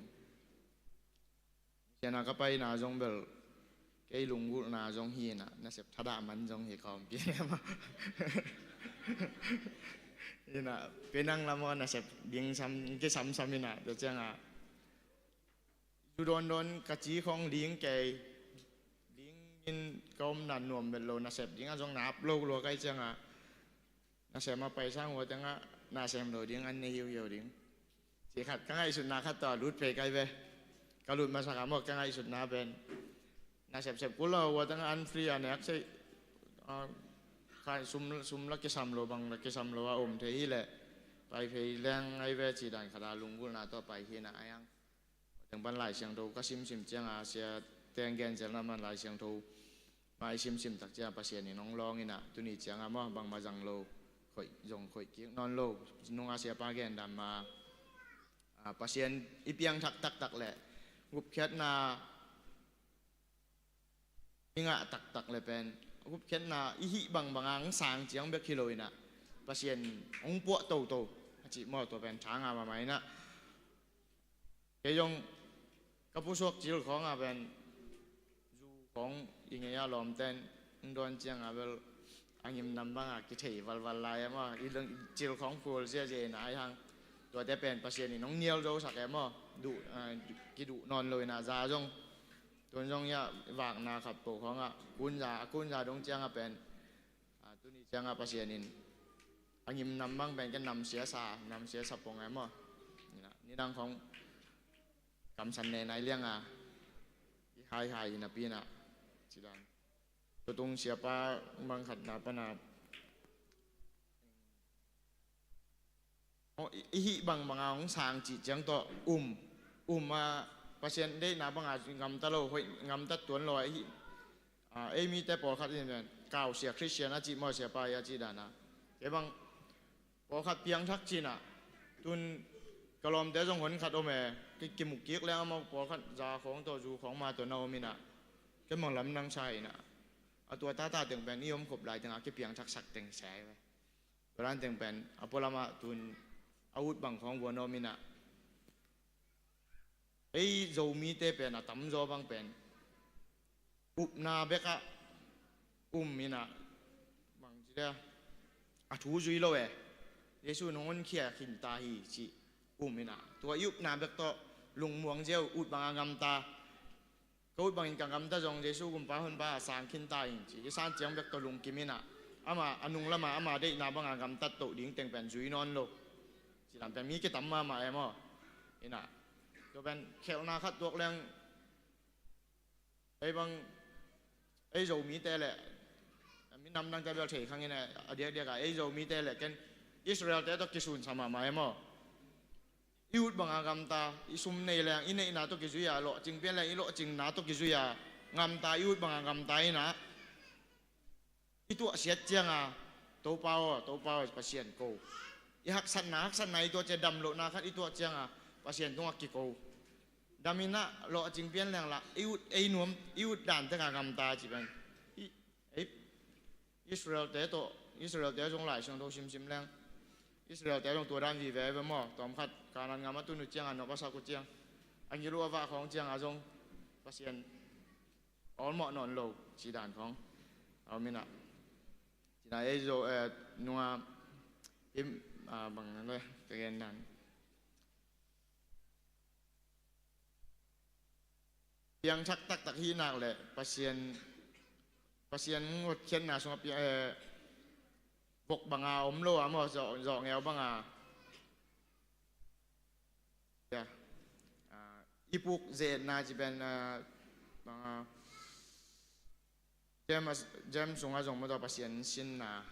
misiana ka paina zong bel kei lunggulhna zong hi ina, nasep thadah man zong hi kawmpi ne maw. Ina, penang lam aw nasep ding sam, kisamsam ina, tua cianga zu dawndawn ka ci khawng ling kei, ling in ka omna nuam bel lo, nasep ding a zong na ap lo lua kai cianga. Nasem a paisang hua tengah nasem lo ding, an ne hiuhiau ding. Ci khat ka ngaihsutna khat tawh a lut phei kai ve. Ka lut masak a maw ka ngaihsutna pen, nasepsep kul lo hua tengah an free a nek sei. Ah, kha sum, sum la kisam lo, bang la kisam lo a om thei hi leh pai phei leng ai ve ci dan khat a lunggulhna tawh pai hi na a hiang. Teng pan Lai Siangtho ka simsim cianga sia teng genzelna man Lai Siangtho mai simsim tak cianga Pasian in hong lawng ina, tuni cianga maw bangmah zang lo, khoih zong khoih kik nawn lo. Nunga siapa gen dan ma, ah, Pasian i piangthak taktak le gupkhiatna i ngah taktak le pen gupkhiatna i hih bangbanga hong sang ciang bek hi lo ina, Pasian hong puah toto a cih maw, tua pen thanga mahmah ina. Kei zong ka pusuak cil khawnga pen zu khawng i ngei a lawmten hong dawn cianga bel a ngimnam banga kithei valval lai e maw, i cil khawng phul ziazia ina ai hang. Tuate pen Pasian in hong nial zosak e maw, duh, ah, kiduh nawn lo ina za zong. Tun zong hiah vakna khat po khawngah kunza, a kunza dong cianga pen, ah, tuni cianga Pasian in a ngimnam bang pen ka namsia sa, namsia sa pong e maw. Nidang khawng kamsan ne nai lianga i haihai hi napi ina, ci dan. Tutung siapa bang khatna pana, i hih bangbanga hong sang cih ciang tawh um, um a, Pasian deihna banga gamta lo, hoih gamtat tuan lo a i hih, ah, ei mite pawlkhat in pen kausia Khristian a cih maw, siapa hi a cih dana. Kei bang pawlkhat piangthak cina, tun ka lawmte zong hon khat om e, ki, kimuk kik leng a maw pawlkhat za khawng tawh zu khawng ma tawh na om ina, kei bang lamdang sa ina. A tua tata teng pen i omkhop lai tenga kipiangthaksak teng sia hi ve. Tua dan teng pen a pualamah tun a ut bang khawng vua nawm ina, ei Zomite pen a tamzaw bang pen upna bekah um ina, bang ci dia, a thu zui lo e. Jesu nong honkhia khinta hi cih um ina, tua i upna bek tawh lungmuang ziau, ut banga gamta. Ka ut bangin ka gamta zong Jesu gumpa honpa a sang khinta in ci, i san ciang bek tawh lungkim ina, ama a nung lama ama deihna banga gamtat toh ding teng pen zui nawn lo. Ci dan pen mi kitam mahmah e maw. Ina, tua pen khelhna khat tuak leng, ei bang, ei Zomite le, mi namdangte bel thei khang ina, a diakdiaka ei Zomite le ken Israelte tawh kisunsa mahmah e maw. I ut banga gamta, i sum nei leng i neihna tawh kizui a, lawhcing pian leng i lawhcingna tawh kizui a, gamta, i ut banga gamta ina, i tuahsiat cianga, Topa aw, Topa aw, Pasian ko. I haksatna, haksatna i tuah ciang, damlohna khat i tuah cianga Pasian tungah kiko. Dam ina, lawhcing pian leng la, i ut ei nuam, i ut dan teka gamta ci pen. I, ei Israelte tawh, Israelte zong Lai Siangtho simsim leng, Israelte zong tua dan vive ve maw. Tawmkhat Kanaan gam a tun uh cianga nop a sak uh ciang, a ngil uh a vah khawng cianga zong Pasian awlmawh nawn lo ci dan khawng a om ina. Cina ei zo, eh, nunga im, ah, bang le ka gen dan. piangthak taktak hi nak leh Pasian, Pasian hotkhiatna sungah pia-, eh, vok banga om lo a maw, zawh, zawh ngeu banga. Ya. Ah, i puk ze-etna ci pen, ah, banga, James, James sungah zong maw tawh Pasian sinna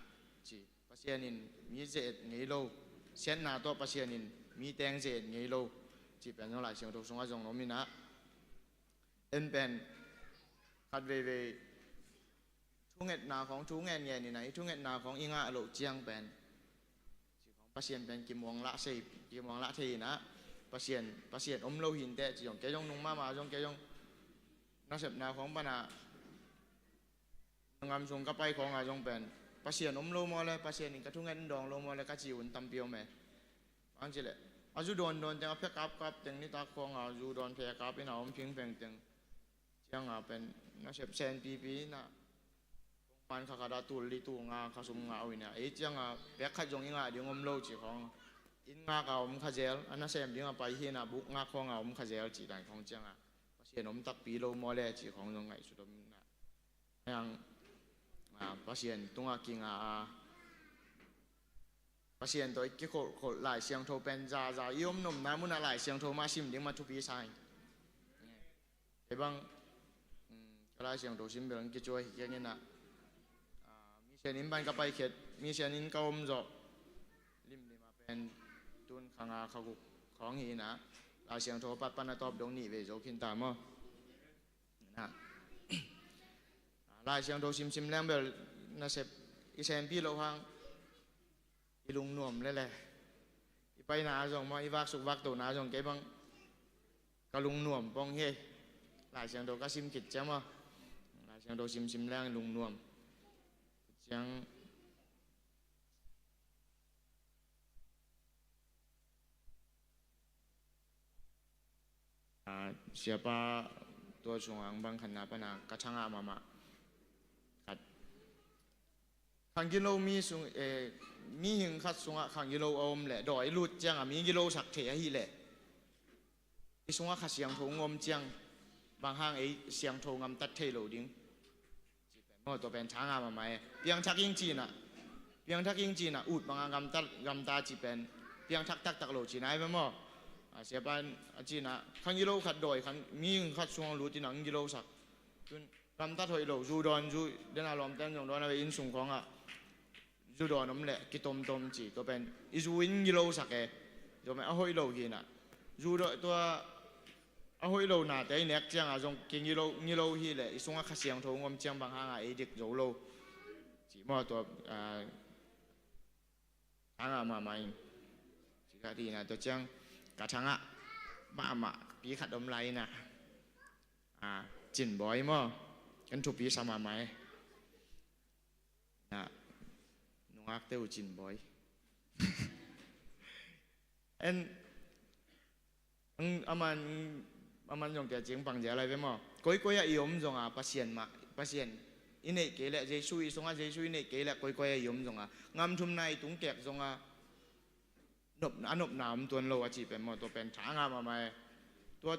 ci. Pasian in mi ze-et ngei lo. Siatna tawh Pasian in mi teng ze-et ngei lo. Ci pen zong Lai Siangtho sungah zong om inah. En pen khat veivei thungetna khawng, thu ngen ngen inah, i thungetna khawng i ngah loh ciang pen Pasian pen kimuang lah thei, kimuang lah thei inah, Pasian, Pasian om lo hi inteh ci zong, kei zong nung mahmah zong, kei zong nasepna khawng pana ngam sung ka pai khawngah zong pen, Pasian om lo maw le, Pasian in ka thunget dawng lo maw le ka ci un tampi om e. Bang ci leh, a zu dawndawn teng, a phe kapkap teng, nitak khawngah zu dawn phe kap inah om phingpheng teng ciangah pen nasep senpipi inah, man kha khat ah tul li tul nga kha sum ngah uh inah, ei ciangah pek khat zong i ngah ding om lo ci khawng, inn ngak a om kha zel, a nasem dingah pai hi inah buk ngak khawngah om kha zel cih dan khawng ciangah, Pasian om takpi lo maw le cih khawng zong ngaihsut om inah. Hang, ah, Pasian tungah kinga a, Pasian tawh i kikholhkholh Lai Siangtho pen zaza, i om nopna munah Lai Siangtho mah sim ding mah thupi sa hi. Kei bang, um, ka Lai Siangtho sim bel kicuai hi keng inah, ah, mission inn pan ka paikhiat, mission inn ka om zawh limlim a pen tun kha nga kha guk khawng hi inah, Lai Siangtho pat pan a tawp dong nih vei zo khin ta maw. Inah, Lai Siangtho simsim leng bel nasep i senpi loh hang i lungnuam lele. I paina zong maw, i vaksuk vaktona zong kei bang ka lungnuam pong hi. Lai Siangtho ka sim khit ciang maw, Lai Siangtho simsim leng i lungnuam ciang. Ah, siapa tua sungah ang bang khatna pana ka thangah mahmah khat. Khangilo mi sung, eh, mihing khat sungah khangilo a om leh, dawi lut ciangah mi gilosak thei ahih leh, i sungah Kha Siangtho ngom ciang bang hang ei siangtho ngamtat thei lo ding. Maw, tua pen thanga mahmah e. Piangthak ing cinah, piangthak ing cinah, ut banga gamtat, gamta ci pen piangthak taktak lo cinah ai ve maw. A siapa a cinah, khangilo khat dawi khan, mihing khat sungah lut inah ang gilosak. Tun gamtat hoih lo, zu dawn, zu dena lawmten zong dawn a ve, inn sung khawngah zu dawn om leh kitomtom ci, tua pen i zu in gilosak e. Tua pen a hoih lo hinah, zu dawn tua a hoih lo nate i nek ciangah zong kingilo, ngilo hi leh i sungah Kha Siangtho ngom ciang bang hangah ei dik zo lo. Ci maw tua, ah, hangah mahmah in. Ci ka dihna tua ciang ka thangah mahmah pi khat om lai inah. Ah, Cinbawi maw. Kan thupi sa mahmah e. Na, nungakte uh Cinbawi. En, ang, aman, aman zong tia cing pang zia lai ve maw. Koikoi ah i om zonga Pasian mah, Pasian i neih kei leh, Jesu i sungah Jesu i neih kei leh koikoi ah i om zonga, ngam thumna i tung kek zonga, nop, a nopna om tuan lo a cih pen maw, tua pen thanga mahmah e. Tua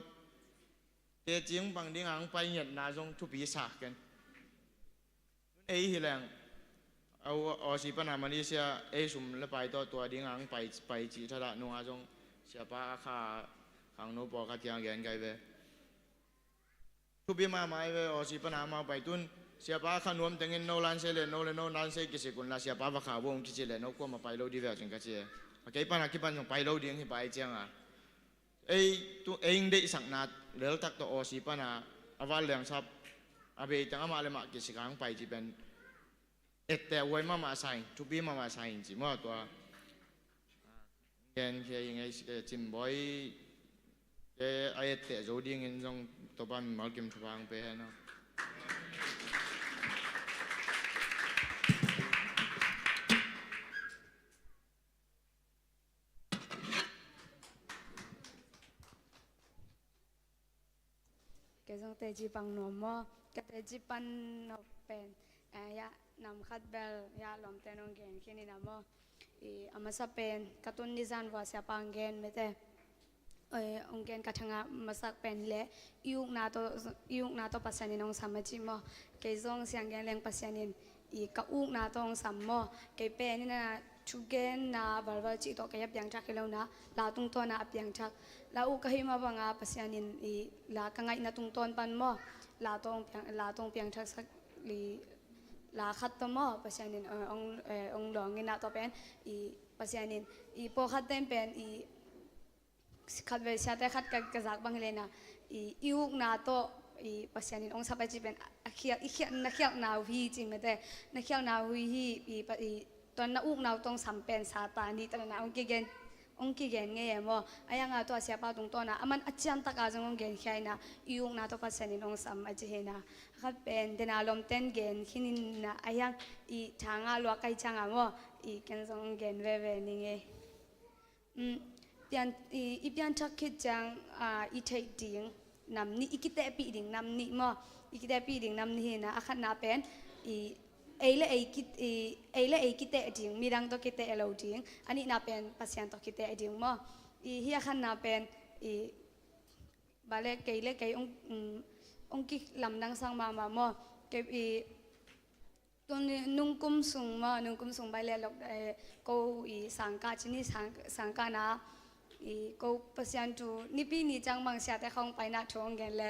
tecing pang dinga ang pai ngiatna zong thupi sa ken. Ei hi leng, a, Aussie pana Malaysia ei sum le pai tawh tua dinga ang pai, pai cih thadah nunga zong siapa a kha khangno pawlkhat kiang gen kai ve. Thupi mahmah ai ve, Aussie pana amau pai tun siapa a kha nuam tengin no lansei le no le no lansei kisik unla siapa va kha vo ung kici le no kuama pai lo di ve a cin ka ci e. A kei pana kipan zong pai lo ding hi pai cianga. Ei, tu, ei ing deihsakna leltak tawh Aussie pana a val lengsap a beitang amah le mah kisik ang pai ci pen etteh uai mahmah sa ing, thupi mahmah sa ing ci maw tua. Gen khia ing ei, eh, Cinbawi te a etteh zo dingin zong Topa mimal kim thupha ang pe hen aw. Kei zong teci pang nuam maw? Ka teci pan nop pen, eh, ya, nam khat bel ya lawmte nong gen khin ina maw? I, a masa pen ka tun ni zan vua siapa ang gen mete. Ong gen ka thangah masak pen hileh i ukna tawh, i ukna tawh Pasian in ong sam a ci maw? Kei zong siang gen leng Pasian in i ka ukna tawh ong sam maw? Kei pen ina thugenna valval cih tawh kei a piangthak hi lo na, la tungtawn a piangthak. La uk ka hih mah banga Pasian in i la ka ngaihna tungtawn pan maw? La tawh ong piang, la tawh ong piangthak sak li, la khat tawh maw? Pasian in ong, ong lawng ina tawh pen i Pasian in i pawlkhat ten pen i khatvei siate khat ka, ka zak bang hileh na, i, i ukna tawh i Pasian in ong sam a ci pen a khial, i khial, na khialhna uh hi ci mete, na khialhna uh hi, i, tua na ukna uh tawh ong sam pen Satan hi, tua na ong kigen, ong kigen ngei e maw? A hiang a tua siapa tungtawn a aman a cian taka zong ong genkhia ina, i ukna tawh Pasian in ong sam a ci hi na. A khat pen dena lawmten gen khin ina, a hiang i thangah luak kai cianga maw? I ken zong ong gen veve ning e. Pian, i, i pianthak khit ciang, a, i theih ding nam nih, i kitehpih ding nam nih maw? I kitehpih ding nam nih hi na, a khatna pen i, ei le ei ki, i, ei le ei kiteh ding, midang tawh kiteh lo ding. A nihna pen Pasian tawh kiteh ding maw? I, hi a khatna pen i, bale kei le kei ong, um, ong kilamdang sang mahmah maw? Kei i, tuni nungkum sung maw, nungkum sung bai le lok, eh, ko i sangkah cini sang, sangkah na i ko Pasian thu nipi ni ciang bang siate khawng paina thu ong gen le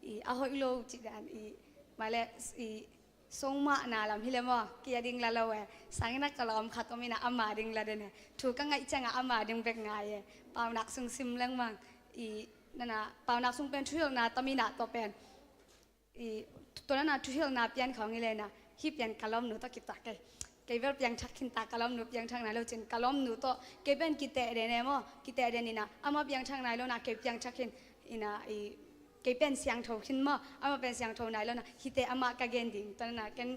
i a hoih lo ci dan i, bale i song mahna lam hileh maw, kia ding la lo e. Sangin a ka lawm khat om ina ama ding la den e. Thu ka ngaih cianga ama ding bek ngai e. Paunak sung sim leng mang i, nana paunak sung pen thuhilhna tam ina tawh pen i, tua nana thuhilhna pian khawng hileh na, hi pian ka lawmnu tawh kitak e. Kei bel piangthak khin ta, ka lawmnu piangthak nai lo cin, ka lawmnu tawh kei pen kiteh den e maw? Kiteh den ina, ama piangthak nai lo na, kei piangthak khin ina, i, kei pen siangtho khin maw? Ama pen siangtho nai lo na, hite ama ka gen ding, tua na ken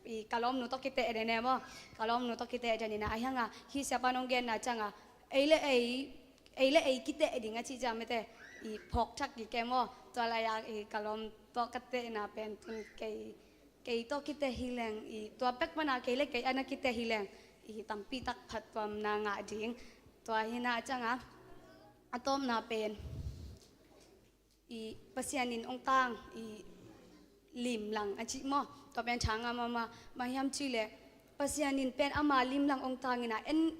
i, ka lawmnu tawh kiteh den e maw? Ka lawmnu tawh kiteh den ina, a hiang a hi siapa nong genna cianga ei le ei, ei le ei kiteh ding a cih ciang mete i phawk thak kik e maw? Tua lai a i ka lawm tawh ka tehna pen tun kei, kei tawh kiteh hi leng i tua pek pana kei le kei ana kiteh hi leng i tampi tak phattuamna ngah ding. Tua hi na cianga a tawpna pen i Pasian in ong tang i limlang a cih maw? Tua pen thang a mama, bang hiam cih leh Pasian in pen ama limlang ong tang ina, en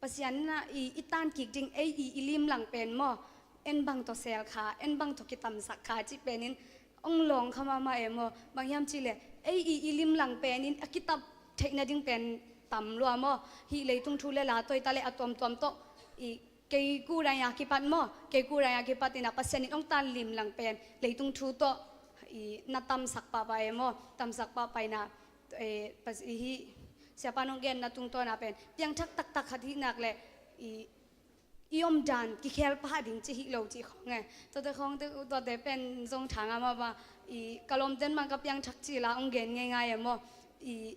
Pasian ina i, i tan kik ding ei i, i limlang pen maw? En bang tawh sel kha, en bang tawh kitamsak kha cih pen in ong lawng kha mahmah e maw? Bang hiam cih leh ei i, i limlang pen in a kitap theihna ding pen tam lua maw? Hih leitung thu le la tawh i ta le a tuamtuam tawh i kei kurai a kipat maw? Kei kurai a kipat ina Pasian in ong tan limlang pen leitung thu tawh i na tamsak pahpah e maw? Tamsak pahpah ina, eh, pas-, i hi siapa nong genna tungtawn a pen piangthak taktak khat hi nak le i, i omdan kikhel pah ding ci hi lo ci khawng e. Tuate khawng te, tuate pen zong thang a mama i ka lawmten bang ka piangthak ci la ong gen ngeingai e maw? I,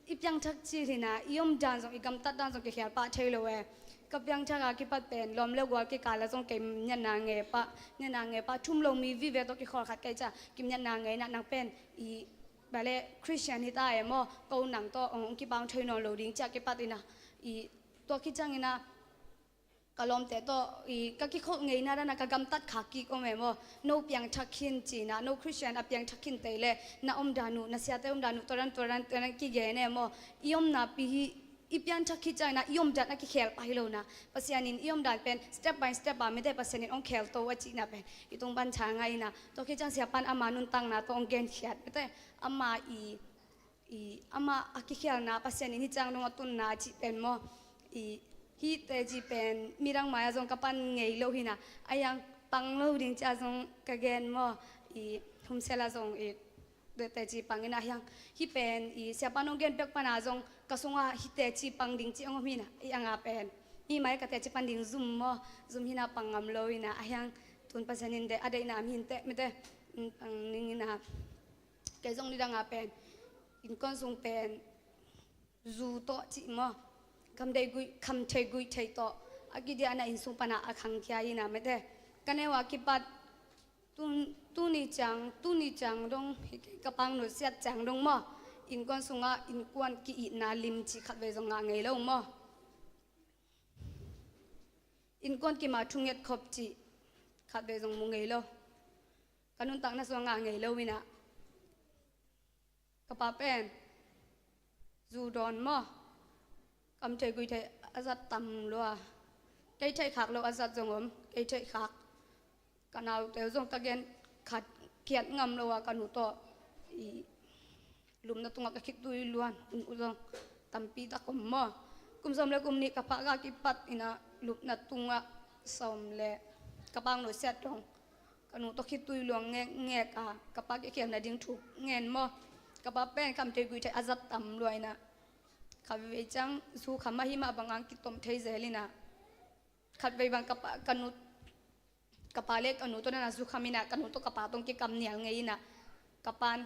i piangthak cil hi na, i omdan zong, i gamtat dan zong kikhel pah thei lo e. Ka piangthak a kipat pen lawm le gual kikal a zong kimngiatna ngei pah, ngiatna ngei pah, thum lo mi vive tawh kikholh khat kei cia kimngiatna ngei na, nang pen i bale Christian hi ta e maw? Ko nang tawh ong, ong kipaung thei nawn lo ding cia kipat ina, i tua khit ciang ina ka lawmte tawh i ka kikholh ngeina dana ka gamtat kha kik om e maw? No piangthak khin cina, no Christian a piangthak khin tei le na omdan uh, na siate omdan uh, tua dan, tua dan, tua dan kigen e maw? I omna pi hi, i piangthak khit ciang ina i omdan a kikhel pah hi lo na. Pasian in i omdan pen step by step a mite Pasian in ong khel to a cihna pen i tung pan thang a ina, tua khit ciang siapan ama nuntakna tawh ong genkhiat mite ama i i, ama a kikhelna Pasian in hi ciang dong a tunna a cih pen maw? I, hihte cih pen midang mai a zong ka pan ngei lo hi na, a hiang pang lo ding cia zong ka gen maw? I, humsel a zong i, hihte cih pang ina a hiang, hih pen i siapa nong gen pek pana zong ka sunga hihte cih pang ding cih ong om hi na, i anga pen i mai ka teci pan ding zum maw? Zum hi na pang ngam lo ina a hiang tun Pasian in de a deihna am hin teh mite, pang ning ina. Kei zong nidanga pen innkuan sung pen zu tawh cih maw, kham thei guih, kham thei guih thei tawh a kidiahna inn sung pana a khangkhia hi na mete. Ka neu a kipat tun, tuni ciang, tuni ciang dong hi kei ka pangnu siat ciang dong maw, innkuan sungah innkuan ki-itna lim cih khat vei zong ngah ngei lo maw. Innkuan kima thunget khop cih khatvei zong mu ngei lo. Ka nuntakna sungah ngah ngei lo inah, ka pa pen zu dawn maw, kam thei gui thei a zat tam lua. Kei theih khak lo a zat zong om, kei theih khak. Ka naute uh zong ka gen khat kiat ngam lo a, ka nu tawh i lupna tungah ka khitui luan hun uh zong tampi tak om maw. Kum sawm le kum nih ka pa gah kipat inah lupna tungah sawm le ka pa hong nusiat dong ka nu tawh khitui luang ngekngek a, ka pa kikhial nading thuk ngen maw. Ka pa pen kam thei gui thei a zat tam lua inah, khatvei ciang zu kham ahih mah bang hang kitom thei zel inah, khatvei bang ka pa, ka nu, ka pa le ka nu tawh na zu kham inah, ka nu tawh ka pa tawh kikam nial ngei inah, ka pan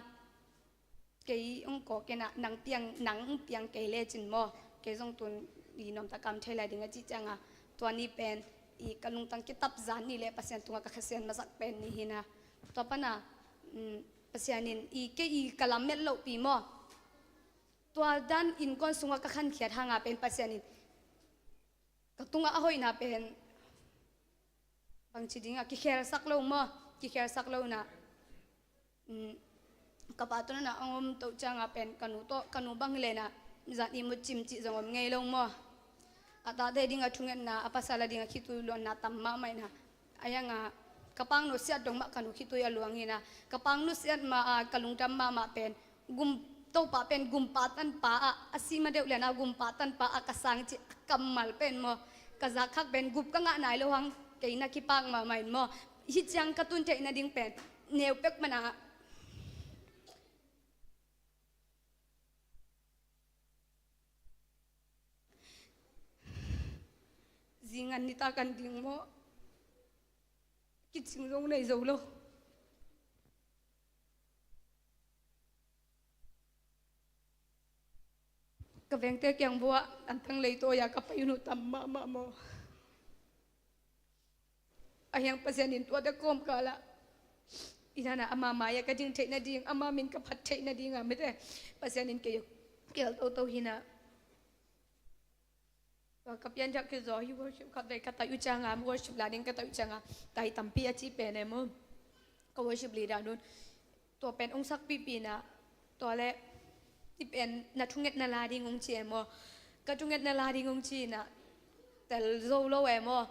kei hong kawk inah, nang piang, nang hong piang kei lecin maw, kei zong tun i nuamtak kam thei lai ding a cih ciangah, tua ni pen i ka lungtang kitap zan ni le Pasian tungah ka khasiat masak pen ni hi inah, tua panah, um, Pasian in i kei i ka lamet lohpi maw, tua dan innkuan sungah ka khankhiat hangah pen Pasian in ka tungah a hoihna pen bangci dingah kikhelsak lo maw, kikhelsak lo inah, um, ka pa tawh na hong om toh ciangah pen ka nu tawh, ka nu bang hi leh na zat ihmut cim cih zong om ngei lo maw. A tate dingah thungetna, a pasal a dingah khitui luanna tam mahmah inah, a hiangah ka pa hong nusiat dong mah ka nu khitui a luang hi inah, ka pa hong nusiat ma a ka lungdam mahmah pen gum, Topa pen gumpa tanpa ah, a si ma deuh lian a gumpa tanpa ah ka sang cih a kammal pen maw, ka zak khak pen gup ka ngah nai lo hang, kei na kipak mahmah in maw. Hih ciang ka tun theih nading pen neu pek mana zingan nitak an ding maw, kicing zong nei zo lo. Ka vengte kiang buah antang lei tawh ya ka pai uh tam mahmah maw. A hiang Pasian in tuate kawmkal ah i nana ama mai-ah ka ding theih nading, ama min ka phat theih nading a mete Pasian in kei kei toto hi inah. Tua ka pianthak kizaw hi worship khatvei ka tai uh cianga, worship la ding ka tai uh cianga, tai tampi a ci pen e maw. Ka worship leader nun tua pen hong sakpihpih inah, tua le i pen na thungetna la ding hong ci e maw. Ka thungetna la ding hong ci inah tel zo lo e maw.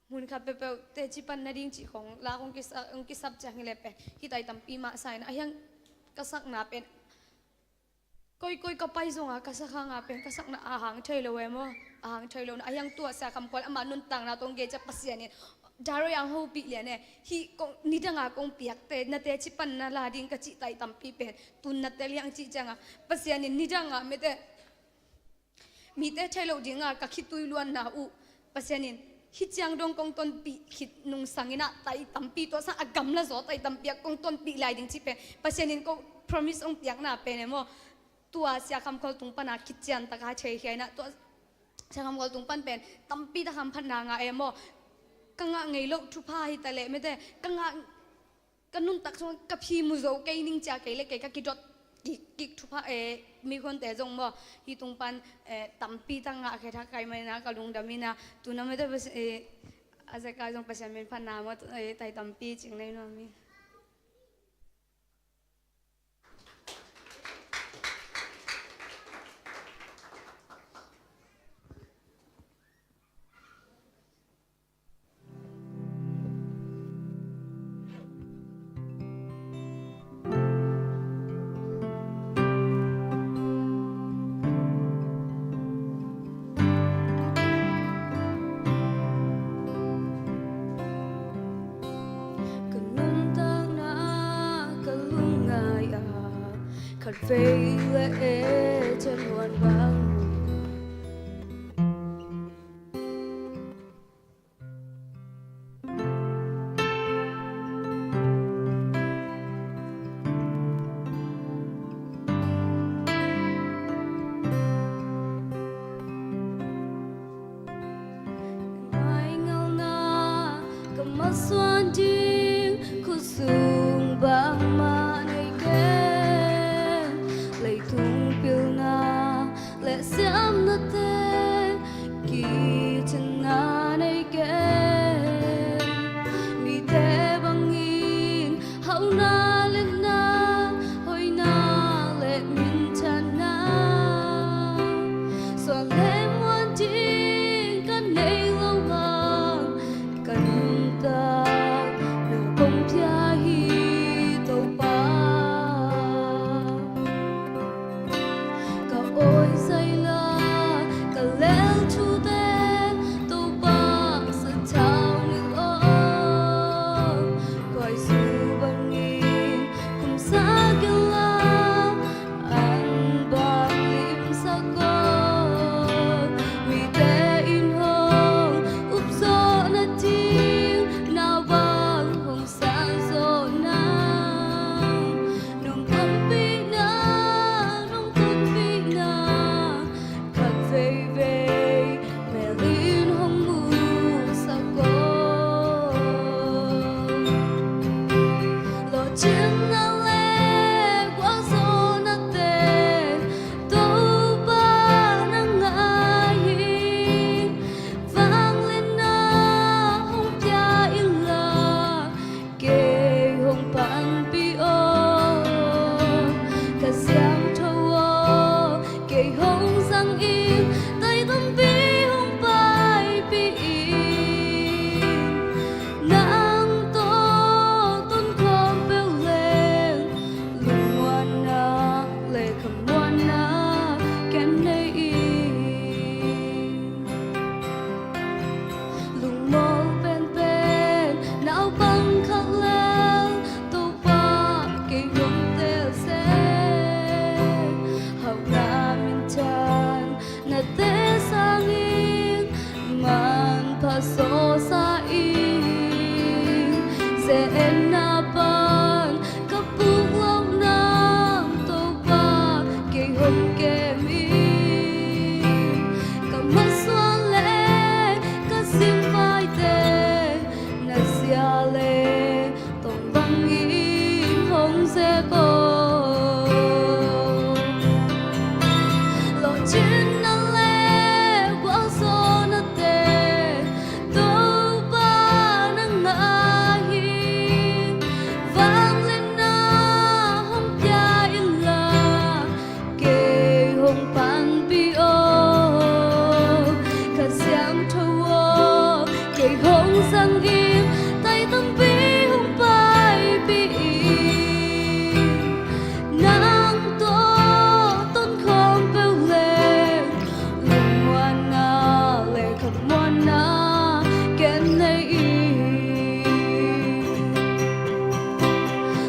Mun khat peuhpeuh teci pan nading cih khong la hong kisa, hong kisap ciang hi le pen hih tai tampi mah sa inah, a hiang ka sakna pen koikoi ka pai zonga ka sak hanga pen ka sakna a hang thei lo e maw. A hang thei lo na, a hiang tua Sia Kham Khual ama nuntakna tawh hong gei ciah Pasian in direct ang hopih lian e. Hih kong nidanga kong piakte na teci panna la ding ka cih tai tampi pen tun na tel hiang cih cianga Pasian in nidanga mete mite thei loh dinga ka khitui luanna uh Pasian in hih ciang dong kong tonpih khit nungsang inah tai tampi, tua sang a gamla zaw tai tampi ah kong tonpih lai ding cih pen Pasian in kong promise hong piakna pen e maw. Tua Sia Kham Khual tung pana kician taka theikhia inah, tua Sia Kham Khual tung pan pen tampi tak hamphatna ngah e maw. Ka ngah ngei loh thupha hi ta leh mete ka ngah, ka nuntak sung ka phi mu zo kei ning cia kei le kei ka kidot kik, kik thupha e, mikhuante zong maw. Hih tung pan e, tampi tak ngah khe thak kai mai na ka lungdam inah, tuna mete e, a zeka zong Pasian min phatna maw, e, tai tampi cing nei nuam hi. Ka nuntakna ka lungngai ah khatvei le e cian huan bang. Maingalna ka masuan ding khut sung bangmah nei ken. Leitung pilna le siamnate kicingna nei ken.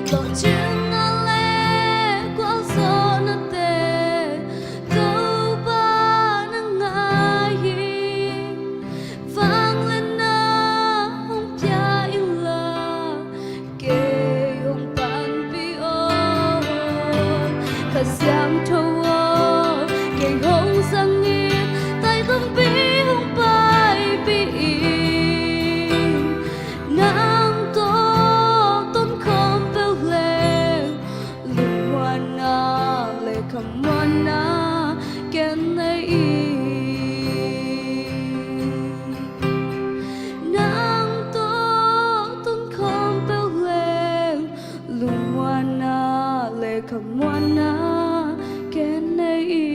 Lawhcinna le gualzawhnate Topa na ngah hi. Vangliatna hong pia inla kei hong panpih aw. Kha Siangtho aw, kei hong zang in, taitampi hong paipih in. Nang tawh tonkhawm peuh leng lungmuanna le khamuanna ken nei hi. Nang tawh tonkhawm peuh leng lungmuanna le khamuanna ken nei hi.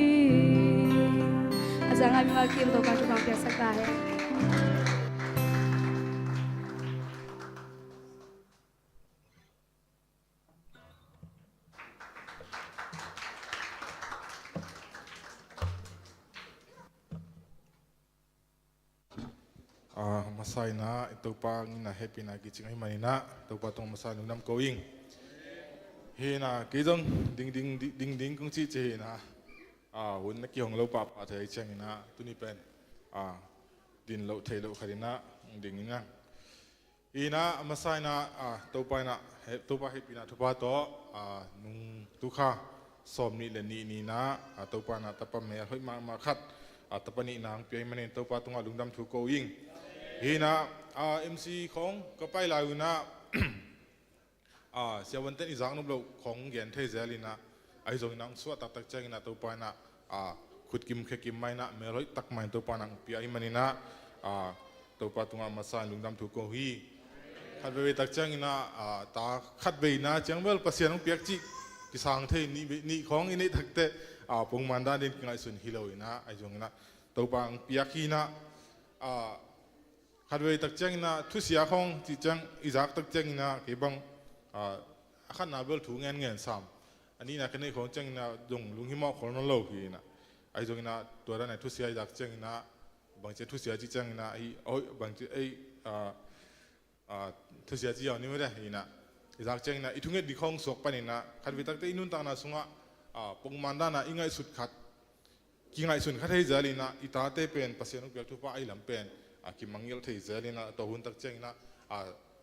A za ngai mimal kim Topa thupha piaksak ta hen. A, masa in ah i Topa in ah hehpihna kicing ahih manin ah Topa tungah masa in lungdam ko ing. Hi in ah kei zong ding ding, ding ding kong cihcih hi in ah, a, hun na kihong lo pahpah thei ciangin ah tuni pen, a, din loh thei loh khat in ah ding in ah. Hi in ah, a masa in ah, a, Topa in ah, he, Topa hehpihna thupha tawh, a, nung tukha sawmnih le nih ni in ah, a, Topa in ah tapa mel hoih mahmah khat, a, tapa nihna hong pia ahih manin Topa tungah lungdam thu ko ing. Hi in ah, a, M C khawng ka pai lai un ah, a, siavuante'n i zak nop loh khawng gen thei zel in ah, ahi zongin ah hong suah taktak ciangin ah Topa in ah, a, khut kim khe kim mah in ah mel hoih tak mah in Topa in ah hong pia ahih manin ah, a, Topa tungah masa in lungdam thu ko hi. Khat veivei tak ciangin ah, a, ta khat veina ciang bel Pasian hong piak cih kisang thei nih, nih khawng i neih takteh, a, pongman dan in kingaihsun hi lo in ah, ahi zongin ah Topa hong piak hi in ah, a, khat vei tak ciangin ah thusia khawng cih ciang i zak tak ciangin ah kei bang, a, a khatna bel thu ngen ngen sam. A nihna ka neih khawng ciangin ah zong lunghimawh khol nawn lo hi in ah. Ahi zongin ah tua dan a thusia i zak ciangin ah bangci a thusia cih ciangin ah ahi, ahi, bangci ei, a, a, thusia ci zaw ni maw te hi in ah. I zak ciangin ah i thunget ding khawng suak panin ah khat vei takteh i nuntakna sungah, a, pongman dan a i ngaihsut khat kingaihsun kha thei zel in ah i tate pen Pasian hong piak thupha ahi lam pen, a, kimangngilh thei zel in ah tua hun tak ciangin ah, a,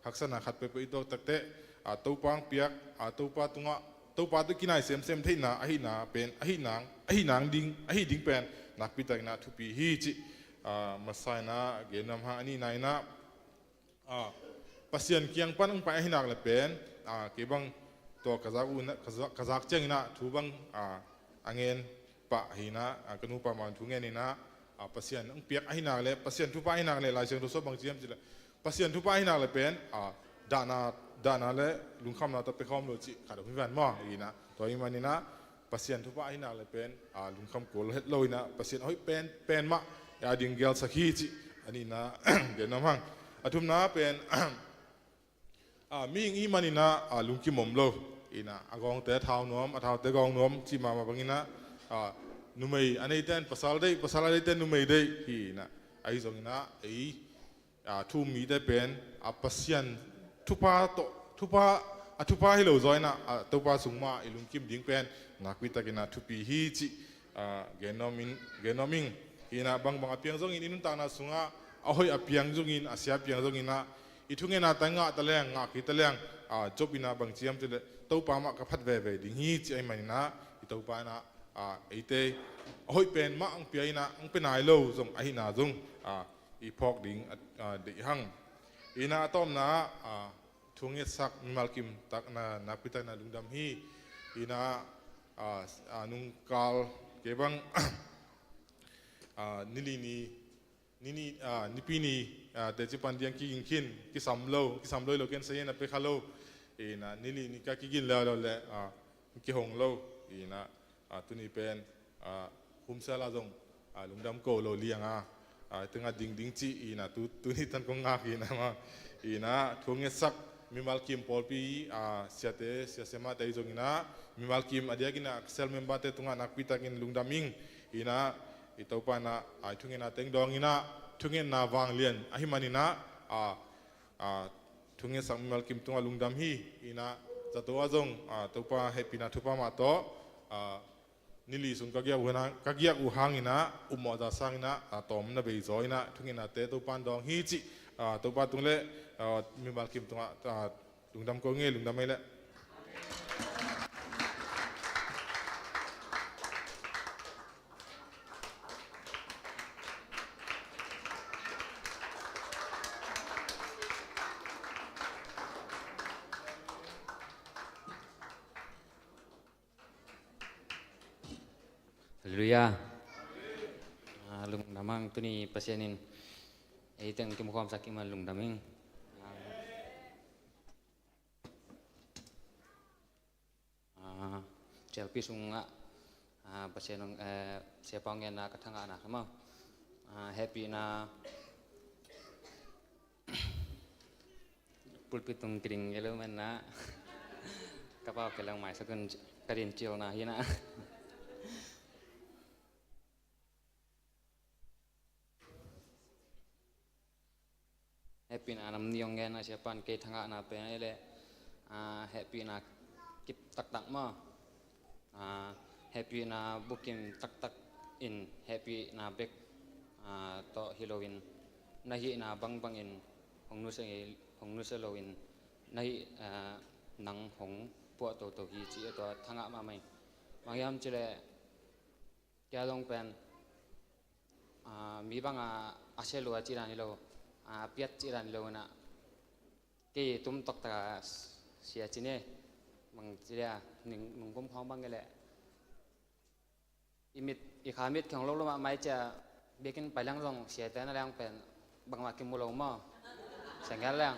haksatna khat peuhpeuh i tuak takteh, a, Topa hong piak, a, Topa tungah, Topa tawh kinai semsem theihna ahihna pen, ahi nang, ahi nang ding, ahi ding pen nakpi takin ah thupi hi cih, a, masa in ah gen nuam hang. A nihna in ah, a, Pasian kiang pan hong pai ahi nak leh pen, a, kei bang tua ka zak uh na, ka zak, ka zak ciangin ah thu bang, a, a ngen pah hi in ah, a, ka nupa mah in thu ngen in ah, a, Pasian hong piak ahi nak leh, Pasian thupha ahi nak leh Lai Siangtho sung bang ci hiam cih leh, Pasian thupha ahi nak leh pen, a, dahna, dahna le lungkhamna tawh pia khawm lo cih khat om hi ven maw hi in ah. Tua ahih manin ah Pasian thupha ahi nak leh pen, a, lungkham kul het lo in ah Pasian a hoih pen, pen mah a ding gelsak hi cih a nihna gen nuam hang. A thumna pen, a, mihing i hih manin ah, a, lungkim om lo. Hi in ah a gawngte a thau nuam, a thaute a gawng nuam cih mahmah bangin ah, a, numei a neite'n pasal deih, pasal a neite'n numei deih hi in ah. Ahi zongin ah ei, a, thu-um mite pen, a, Pasian thupha tawh, thupha, a thupha hi lo zaw in ah, a, Topa sung mah i lungkim ding pen nakpi takin ah thupi hi cih, a, gen nuam in, gen nuam ing. Hi in ah bangbang a piang zongin i nuntakna sungah, a hoih a piang zongin, a sia a piang zongin ah i thungetnate ngah ta leng, ngah kei ta leng, a, Job in ah bang ci hiam cih leh Topa mah ka phat veve ding hi cih ahih manin ah i Topa in ah, a, eite a hoih pen mah hong pia in ah hong pia nai lo zong ahihna zong, a, i phawk ding a, a, deih hang. Hi in ah a tawpna, a, thungetsak mimal kim tak na, nakpi takin ah lungdam hi. Hi in ah, a, a, nungkal kei bang, a, ni li ni, ni ni, a, Nipi ni, a, teci pan ding kiging khin, kisam lo, kisam lo hi lo ken sa hi in ah pia kha lo. Hi in ah ni li ni ka kigin leuleu leh, a, kihong lo. Hi in ah, a, tuni pen, a, humsel a zong, a, lungdam ko lo liang a, a, tengah ding ding cih hi in ah tu, tuni tan kong ngak hi in ah maw. Hi in ah thungetsak mimal kim pawlpi, a, siate, sia siamahte hi zongin ah mimal kim a diakin ah cell member-te tungah nakpi takin lungdam ing. Hi in ah i Topa in ah, a, i thungetna teng dawng in ah thungetna vanglian ahih manin ah, a, a, thungetsak mimal kim tungah lungdam hi. Hi in ah Zato ah zong, ah, Topa hehpihna thupha mah tawh, ah, nili sung ka giak uh hangin ah, upmawh za sangin ah, ah, tawm na bei zaw in ah, thungetnate Topa in dawng hi cih, ah, Topa tung le, ah, mimal kim tungah, ah, lungdam ko nge, lungdam ei leh. Halleluiah. Ah, lungdam hang, tuni Pasian in ei teng kimukhawmsak i man lungdam ing. Ah, ah, J L P sungah, ah, Pasian hong, eh, siapa hong genna ka thangahna kha maw. Ah, hehpihna pulpit tung kiding elo man na. Ka pau ke lang mai sakun ka din cil na hi na. Hehpihna nam ni hong gen a siapan kei thangahna pen ei leh, ah, hehpihna kip taktak maw. Ah, hehpihna bukim taktak in hehpihna bek, ah, tawh hi loin na hihna bangbangin hong nusia, hong nusia loin na hih, ah, nang hong puah toto hi ci a tua thangah mahmah ing. Bang hiam cileh kei a zong pen, ah, mi banga a sia lua cih dan hi lo, ah, a piat cih dan hi lo inah kei tum toktak a sia ci ne. Bang ci dia, nungkum khawng bang nge leh i mit, i kha mit khong lo lo mahmah i cia, biakinn pai leng zong siate na leng pen bangmah kimu lo maw. Sia ngiat leng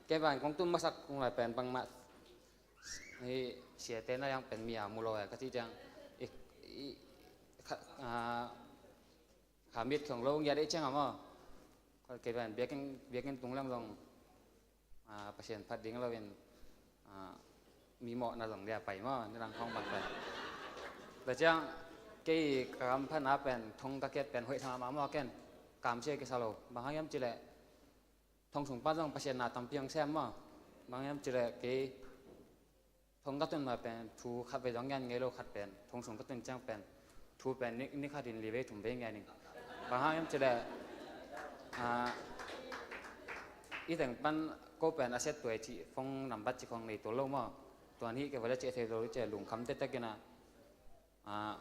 kei bang kong tum masak kong lai pen bangmah hi, siate na leng pen mi a mu lo e ka ci ciang, i, i, kha, ah, kha mit khong lo ngiat i ciang a maw. Kei pen biakinn, biakinn tung leng zong, ah, Pasian phat ding loin, ah, mi mawhna zong dia pai maw, ni dang khawng bang pai. Tua ciang kei ka kam phatna pen thong ka kiat pen hoih thang a mah maw ken, kamsia kisa lo. Bang hang hiam cileh thong sung pan zong Pasian na tampi hong sem maw. Bang hang hiam cileh kei thong ka tun ma pen thu khat vei zong ngen ngei lo, khat pen thong sung ka tun ciang pen thu pen ni, ni khat in li vei thum vei ngen ing. Bang hang hiam cileh, ah, i teng pan ko pen a set tuai cih phone number cih khong nei tuan lo maw. Tuan hi kei vale cih thei lo cih lungkham tektek inah, ah,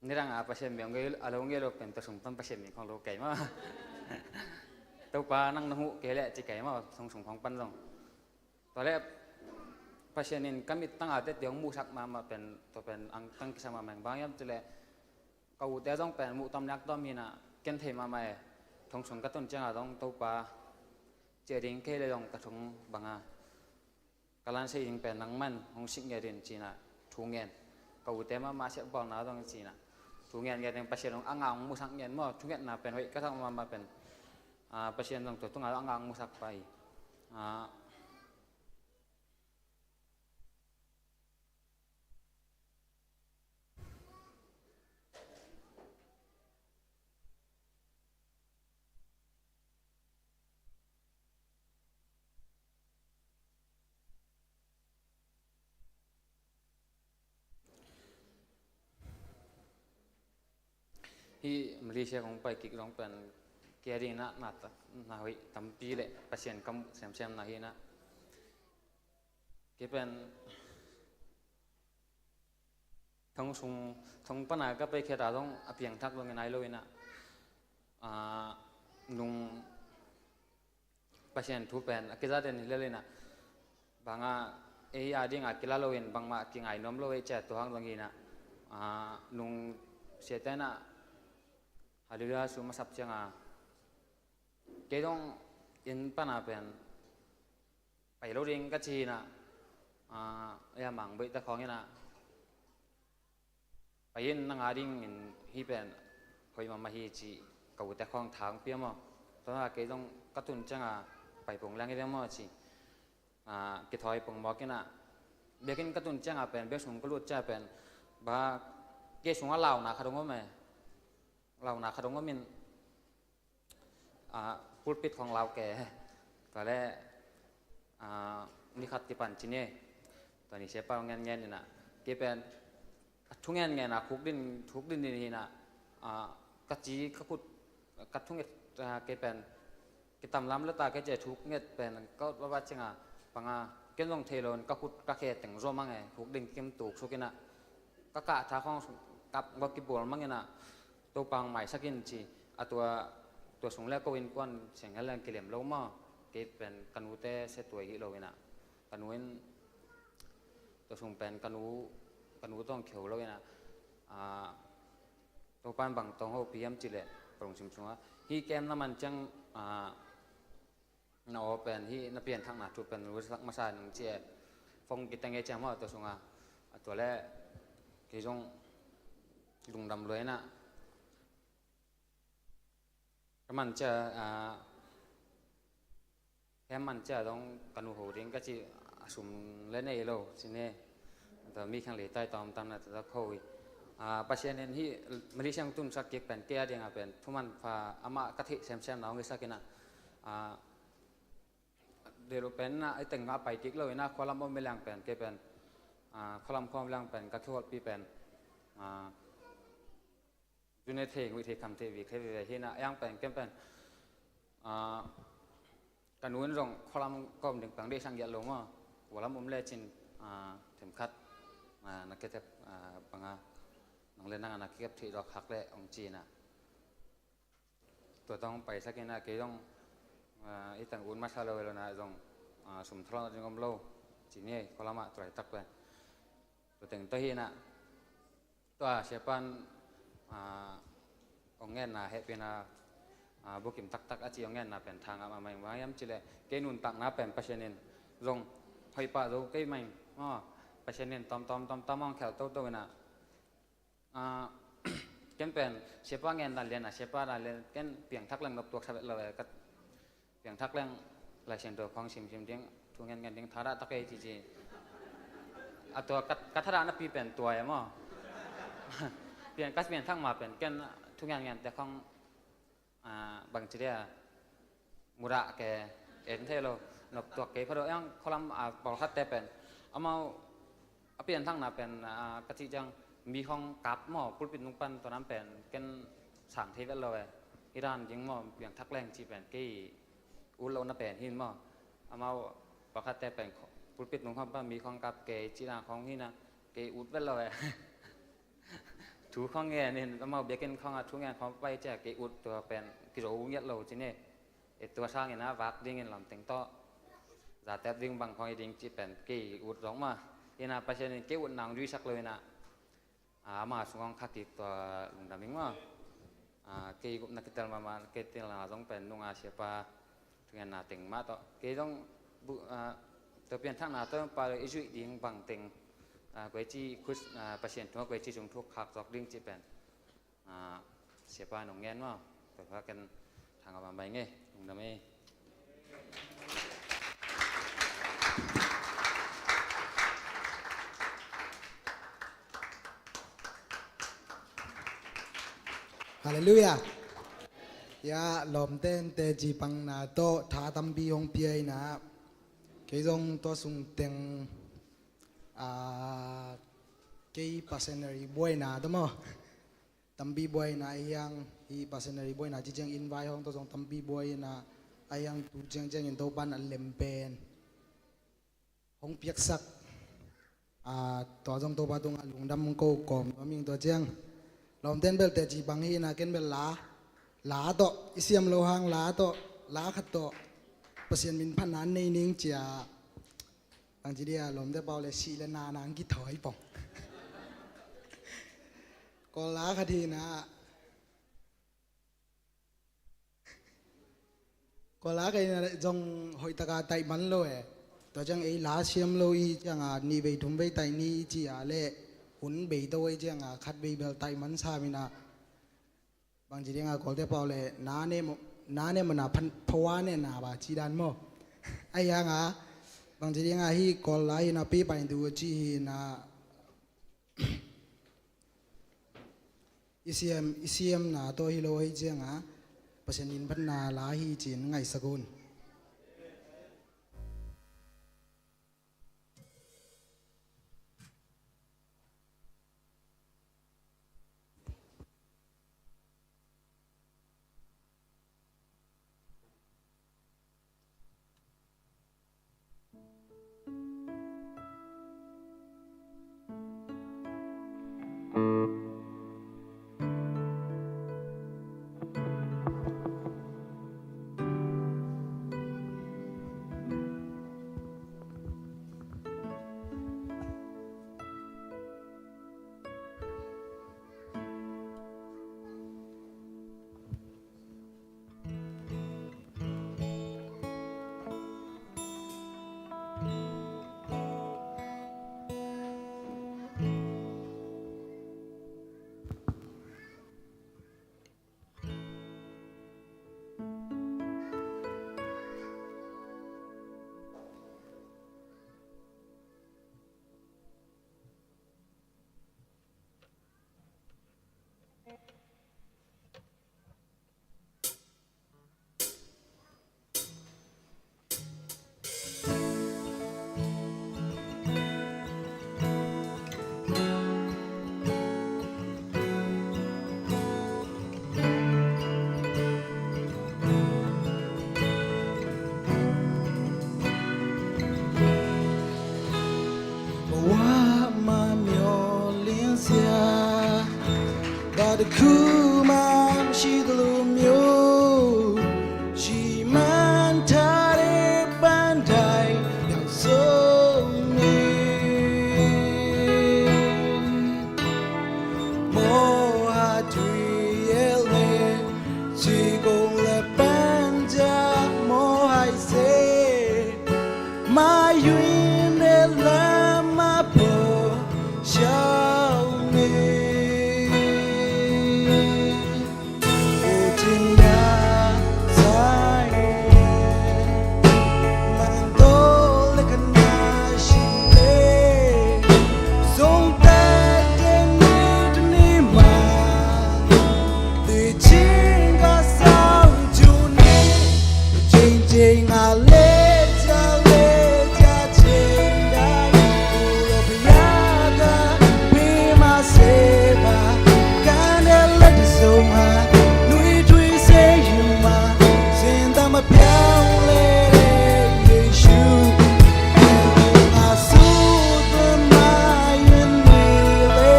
nidang a Pasian mi hong gei a lo ngei lo pen tua sung pan Pasian mi khong lo kei maw. Topa nang na huh kei leh ci kei maw, thong sung khong pan zong. Tua leh Pasian in ka mit tang a tete hong muhsak mahmah pen, tua pen angtang kisa mahmah ing. Bang hiam cileh ka ute zong pen muh tom liak tom hinah ken thei mahmah e. Thong sung ka tun ciang a zong Topa cia ding kei le zong ka thong banga ka lansei ding pen nangman hong sik ngiat in cinah thu ngen. Ka ute mahmah siak bawlna zong cinah thu ngen ngiat in Pasian hong a ngah hong musak ngiat maw. Thungetna pen hoih ka sak mahmah pen, ah, Pasian zong tua tungah a ngah hong musak pai. Ah, hih Malaysia kong pai kik zong pen kei a ding na, na, na hoih tampi le Pasian kam semsem na hi na. Kei pen thong sung, thong pana ka pai khiat a zong a piangthak zong i nai lo inah, ah, nung Pasian thu pen a kiza den hi lel inah, banga ei a dinga kila loin bangmah kingai nuam lo ei cia tua hang zong inah, ah, nung siate inah Halleluiah su masap cianga kei zong inn pana pen pai lo ding ka ci inah, ah, ei a mang boih ta khawng inah pai in, nang a dingin hih pen hoih mahmah hi ci ka ute khawng thang pia maw. Tua kei zong ka tun cianga pai pong leng hi ve maw ci, ah, kithawi pong mawk inah biakinn ka tun cianga pen, biak sung ka lut cia pen ba kei sungah launa khat hong om e. Launa khat hong om in, ah, pulpit khong lau ke. Tua le ah, ni khat kipan ci ni. Tua ni siapa ngen ngen inah, kei pen a thu ngen ngen a khuk din, khuk din din hinah, ah, ka ci ka khut, ka thunget, ah, kei pen kitam lam leta kei ci a thuk nget pen ka ut vava cinga, panga ken zong thei lo in ka khut ka khe teng zom ang e, khuk din kim tuk suk inah ka kah tha khong kap gawk kibual mang inah Topa hong maisak in ci. A tua, tua sung le ko innkuan siang hel leng kilem lo maw. Kei pen ka nute se tuai hi lo inah, ka nu in tua sung pen ka nu, ka nu tawh hong kihou lo inah, ah, Topa in bang tawh hong hopih hiam cih leh ka lungsim sungah hih kem na man ciang, ah, na aw pen hih na pianthakna thu pen lusak masa nung ci e. Phone kiteng e ciang maw tua sungah, a tua le kei zong lungdam lua inah ka man cia, ah, hem man cia dong ka nu ho ding ka ci, a sum le nei lo ci ne. Tua mi khang le tai tawm tam na tua kho hi. Ah, Pasian in hih Malaysia hong tunsak kik pen kei a ding a pen thuman pha amah ka theih semsem na hong i sak inah, ah, delo pen na i teng a pai kik lo inah khualam om i lang pen kei pen, ah, khualam khawm i lang pen ka kihawlpi pen, ah, Zune thei, ngui thei, kham thei, vik thei veve hinah, a yang pen kem pen, ah, ka nu in zong khualam kawm ding pang deih sang giat lo maw. Khualam om le cin, ah, themkhat, ah, na ketep, ah, banga nang le nang a na kikep thei dawk hak le ong ci inah. Tua tawh hong paisak inah kei zong, ah, i tang ut masa lo e lo na zong, ah, sum thalawh ding om lo ci ni, khualam ah tua laitak pen. Tua teng tawh hinah Tua siapan, ah, hong ngenna hehpihna, ah, bukim taktak a ci hong ngenna pen thangah mahmah ing. Bang hiam cih leh kei nuntakna pen Pasian in zong hoih pah zo kei mah ing maw. Pasian in tawmtawm tawmtawm hong khelh toto inah, ah, ken pen siapa ngen dan lian a siapa dan lian ken piangthak leng nop tuak sa vet lo e. Ka Piangthak leng Lai Siangtho khawng simsim ding, thu ngen ngen ding, thadah tak ei cici. A tua ka, ka thadah napi pen tua e maw. Piang, ka piangthak ma pen ken thu ngen ngen te khawng, ah, bangci dia mudah ke en thei lo, nop tuak kei pha lo. Yang khualam, ah, pawlkhat te pen amau a pianthakna pen, ah, ka cih ciang mi khawng kap maw, pulpit nung pan tua nam pen ken sang thei vet lo e. Hi dan ding maw, piangthak leng cih pen kei ut lohna pen hin maw. Amau pawlkhatte pen pulpit nung khawng pan mi khawng kap kei cihna khawng hinah kei ut vet lo e. Thu khawng ngen in amau biakinn khawngah thu ngen khawng pai cia kei ut tua pen kizo ngiat lo ci ni. E tua sangin a vak dingin lamteng tawh zatep ding bang khawng i ding cih pen kei ut zong mah. Hinah Pasian in kei ut nang zuisak lo inah, ah, ama sungah hong khak kik tua lungdam ing maw. Ah, kei gupna kitel mahmah, kei telna zong pen nunga siapa thungenna teng mah tawh kei zong bu, ah, tua pianthakna tawh pa i zuih ding bang teng, ah, kuaici khut, ah, Pasian thu kuaici sung thuk khak zawk ding cih pen, ah, siapa nong ngen maw. Tua kha ken thangah bambai ngei, lungdam ei. Halleluiah. Ya, lawmten teci pangna tawh tha tampi hong pia inah kei zong tua sung teng, ah, kei Pasian ri buaina tawh maw. Tampi buaina a hiang, hih Pasian ri buaina ci ciang inn vai hawng tawh zong tampi buaina a hiang tu ciang ciangin Topan a lem pen hong piaksak. Ah, tua zong Topa tungah lungdam ko kawm nuam ing. Tua ciang lawmten bel teci pang hi inah ken bel la, la tawh i siam lo hang la tawh, la khat tawh Pasian min phatna nei ning cia. Bangci dia lawmte pau le sih le na nang kithawi pong. Kawl la khat hinah, Kawl la khat hinah zong hoihtaka taih man lo e. Tua ciang ei la siam lo i cianga nih vei thum vei taih ni i ci a le hun bei to i cianga khat vei bel taih man sam inah. Bangci dinga Kawlte pau le na ne mo, na ne mo na phan phawa ne na ba ci dan maw. A hianga bangci dinga hih Kawl la hinah pi pain tu ci hinah i siam, i siamna tawh hi lo hi cianga Pasian min phatna la hi cin ngaihsak un. တခုမှရှိသလိုမျိုး ရှိမှန်းထားတဲ့ပန်းတိုင် ပျောက်ဆုံးနေ။ မောဟတွေရဲ့လဲ ခြေကုန်လက်ပန်းကြား မောဟိုက်စေ မယွင်းတဲ့လမ်းမပေါ် ရောက်နေ။ ကိုယ်တင်များဆိုင်ရဲ့ မှန်သောလက္ခဏာရှိလေ။ ဆုံးသက်တဲ့နေ့တစ်နေ့မှာ သေခြင်းကစောင့်ကြိုနေ။ တစ်ချိန်ချိန်ငါလဲကျလဲကျချိန်တိုင်း ကိုယ်တော်ဘုရားကပေးမစေပါ။ ကမ်းတဲ့လက်တစ်စုံမှာ နွေထွေးစေယူမှာ စဉ်းစားမပြောင်းလဲတဲ့ယေရှု။ ငါဆိုသမားရင်နေလေ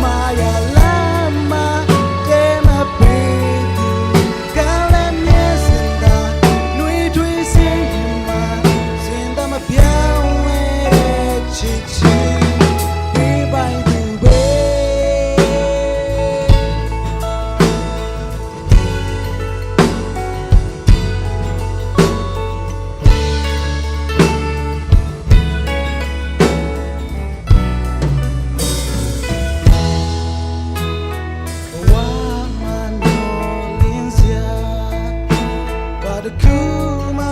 မယာလမ်းမှာတဲမပေးသူ ကမ်းလက်မျက်စင်သာ နွေထွေးစေယူမှာ စဉ်းစားမပြောင်းလဲတဲ့ချစ်ခြင်း ပေးပိုင်သူပဲ။ ဘဝမှာမျှော်လင့်စရာ ဘာတစ်ခုမှ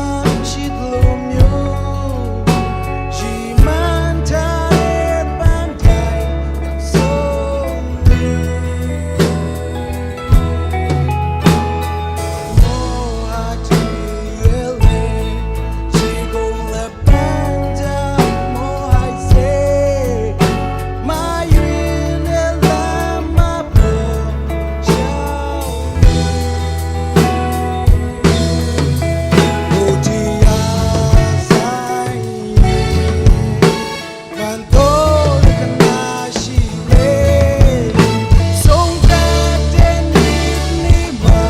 ရှိသလိုမျိုး ရှိမှန်းထားတဲ့ပန်းတိုင် ပျောက်ဆုံးနေ။ မောဟတွေရဲ့လဲ ခြေကုန်လက်ပန်းကြား မောဟိုက်စေ မယွင်းတဲ့လမ်းမပေါ် ရောက်နေ။ ကိုယ်တရားဆိုင်ရဲ့ မှန်သောလက္ခဏာရှိလေ။ ဆုံးသက်တဲ့နေ့တစ်နေ့မှာ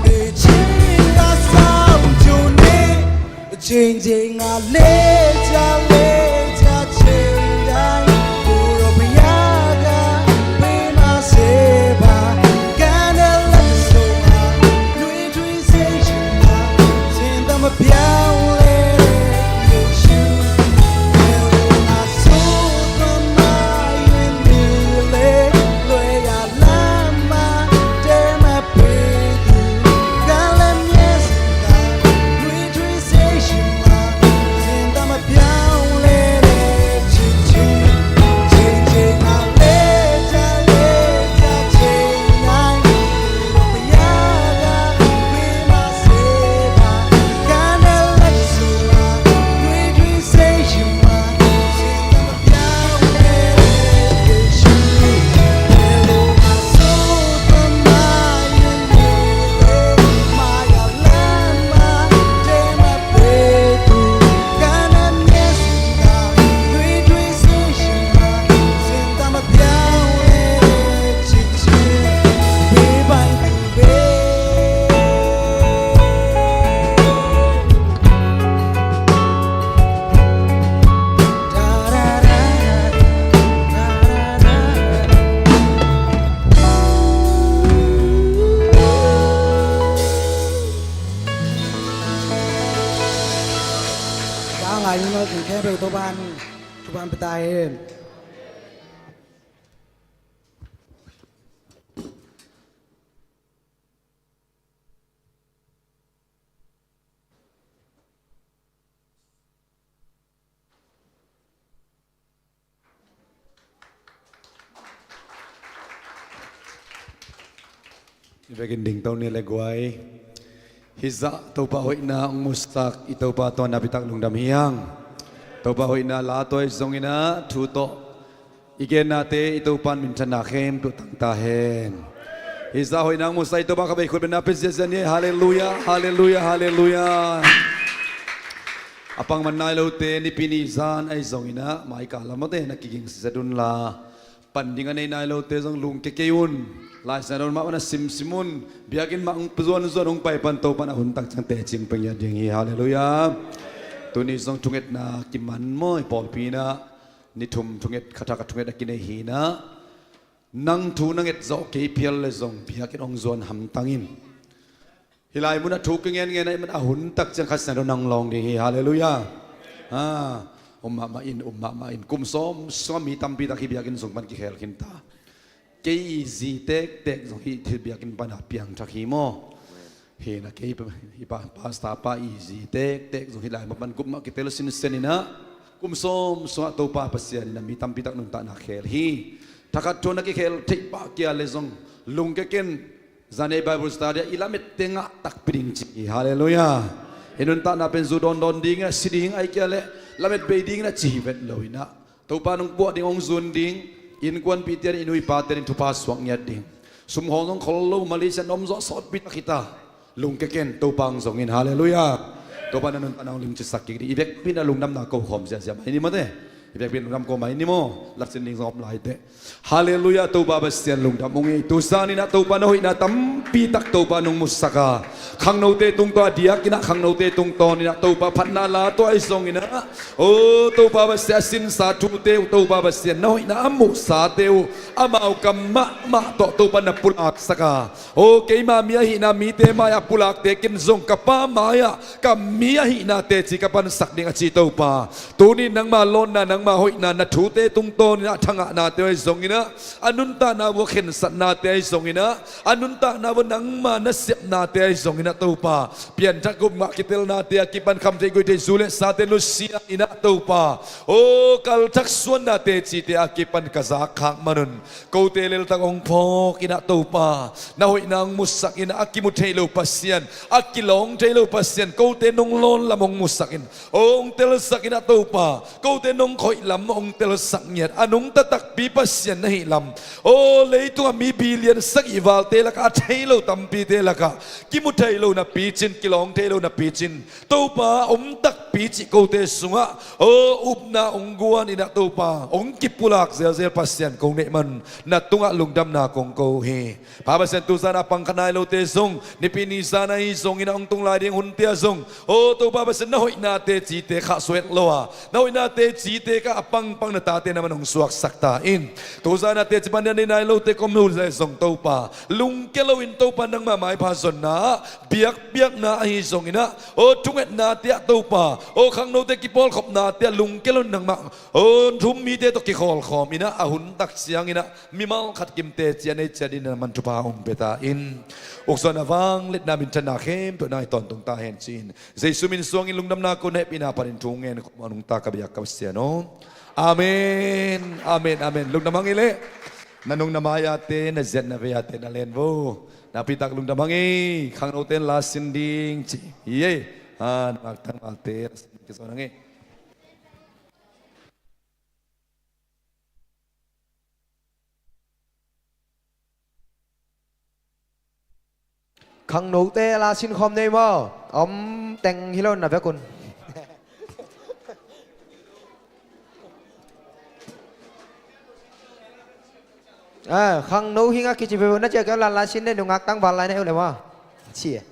သေခြင်းကစောင့်ကြိုနေ။ တစ်ချိန်ချိန်ငါလဲကျလဲကျချိန်တိုင်း ကိုယ်တော်ဘုရားကပေးမစေပါ။ ကမ်းတဲ့လက်တစ်စုံမှာ နွေထွေးစေချင်ပါ။ စဉ်းစားမပြောင်းလဲတဲ့ယေရှု။ ဘယ်လိုငါဆိုသမားရင်နေလေ လွဲရာလမ်းမှာတဲမပေးသူ ကမ်းလက်မျက်စင်သာ နွေထွေးစေချင်ပါ။ စဉ်းစားမပြောင်းလဲတဲ့ချစ်ခြင်း ချိန်ချိန်မှာလဲကျလဲကျချိန်တိုင်း ဘုရားကပေးမစေပါ။ ကမ်းတဲ့လက်တစ်စုံမှာ နွေထွေးစေချင်ပါ။ စဉ်းစားမပြောင်းလဲတဲ့ယေရှု။ ဘယ်လိုငါဆိုသမားရင်နေလေ မယာလမ်းမှာတဲမပေးသူ ကမ်းတဲ့မျက်စင်သာ နွေထွေးစေချင်ပါ။ စဉ်းစားမပြောင်းလဲတဲ့ချစ်ခြင်း ပေးပိုင်သူပဲ။ ကောင်းပါပြီနော်။ သင်ခဲပဲတော့ပန်း ထူပန်းပတာရဲ့။ I vekin dingto ni le guai. Hih zah Topa hoihna hong musak i Topa tawh napitak lungdam hi hang. Topa hoihna la tawh i zong inah thu tawh i gennate i Topa in minthanna khempeuh tang ta hen. Hih zah hoihna hong musak i Topa kha vei khut bengna pia ziahziah ni. Halleluiah, halleluiah, halleluiah. A pang man nai lote Nipi ni zan ahi zong inah mai kal lamate na kiging siset unla Pan ding a nei nai lote zong lungke kei un. Lai Siangtho mah pan a simsim un. Biakinn mah hong zuanzuan hong pai pan Topa'n a hun tak ciang teci pia ngiat ding hi. Halleluiah. Tuni zong thungetna kiman maw, i pawlpi in ah ni thum thunget, kha thak a thunget a kinei hi in ah, nang thu na nget zawh kei phial leh zong biakinn hong zuan hamtang in. Hih lai mun ah thu kingenngen a, i man a hun tak ciang Kha Siangtho nang lawng ding hi. Halleluiah. Ah, um mahmah in, um mahmah in. Kum sawm sungah mi tampi tak hih biakinn sung pan kikhel khin ta. Kei i zi tektek zong hih thil biakinn pan a piangthak hi maw? Hi in ah kei pa, hih pa, pastor pa i zi tektek zong hih lai mun pan gup mah kitel sinsen in ah, kum sawm sungah Topa Pasian in ah mi tampi tak nuntakna khel hi. Thakhat thu na kikhel theih pah kei leh zong lungke ken. Zan ei Bible study ah i lamet teng ah takpi ding ci hi. Halleluiah. I nuntakna pen zu dawndawn ding in ah, si ding, ahih kei leh lamet bei ding in ah ci hi vet lo in ah, Topa nong puah ding, hong zun ding, innkuanpihte in, i nu i pate in thupha suak ngiat ding. Sum khawng zong khol lo, Malaysia ah na om zawh sawtpi tak hi ta. Lungke ken, Topa hong zong in. Halleluiah. Topa in a nuntakna hong limcisak kik ding. I vekpi in ah lungdamna ko khawm ziahziah mai ni maw te. I vekpi in lungdam ko mai ni maw. Latsin ding zong om lai teh. Halleluiah, Topa Pasian lungdam ung ei. Tu zan in ah Topa na hoihna tampi tak Topa nong musak a, khangnote tungtawn a diak in ah, khangnote tungtawn in ah Topa phatna la tuah ahi zong in ah, o Topa Pasian, a sinsa thute uh Topa Pasian na hoihna a muhsate uh amau kam mahmah tawh Topa na pulaksak a, o keima mi ahihna mite mai-ah pulakte ken zong ka Pa mai-ah ka mi ahihna teci ka pansak ding a ci Topa. Tuni nangma lawnna, nangma hoihna, na thute tungtawn in ah thangahnate uh ahi zong in ah, a nuntakna uh a khensatnate ahi zong in ah, a nuntakna uh nangma nasepnate ahi zong in ah Topa, pianthak gup mah kitelnate a kipan khamtheih guihtheih zu leh sate nusia in ah Topa, o kalthak suanna tecite a kipan ka zak khak man un. Kote leltak hong phawk in ah Topa, na hoihna hong musak in ah, a kimu thei lo Pasian, a kilawng thei lo Pasian, kote nong lawn lam hong musak in, o hong telsak in ah Topa, kote nong khoih lam hong telsak ngiat, a nungta takpi Pasian na hih lam, o leitungah mi billion sagih valte lakah a thei lo tampite lakah kimu thei lo na picin, kilawng thei lo na picin, Topa om takpi cih kote sungah, o upna hong guan in ah Topa, hong kipulak zelzel Pasian kong neih man, na tungah lungdamna kong ko hi. Pa Pasian, tu zan a pang kha nai lote zong, Nipi ni zan ahi zong in ah hong tung lai ding hunte ah zong, o Topa Pasian na hoihna tecite khahsuah het lo a, na hoihna tecite ka a pangpang na tate na man hong suaksak ta in. Tu zan a teci pan a nei nai lote ka om uh leh zong Topa, lungke lo in Topa nangma maipha zonna ah, biakpiakna ahi zong in ah, o thungetnate ah Topa, o khangnote kipawlkhopnate ah lungke lo in nangmah, o thu-um mite tawh kikhawlkhawm in ah, a hun tak ciang in ah mimal khat kim teci a nei ciat in na man thupha hong pia ta in. Ukzawhna, vangliatna, minthanna khempeuh nang i tawntung ta hen ci-in, Jesu min suangin lungdamna ko, na hehpihna panin thu ngen khawm a nungta ka biak ka Pasian aw. Amen. Amen. Amen. Lungdam hang ei leh. Na nung na mai-ate, na ziat na vei-ate na len vo. Nakpi tak lungdam hang ei. Khangnote in la sin ding ci hi ei. Ah, na ngakthang malte la sin ding kizawn hang ei. Khangnote la sin khawm nei maw? Om teng hi lo na vek un. Ah, khangno hi nga kici veve na ciah keu la la sin nei, nungak tangval lai na eu le maw? Ci e.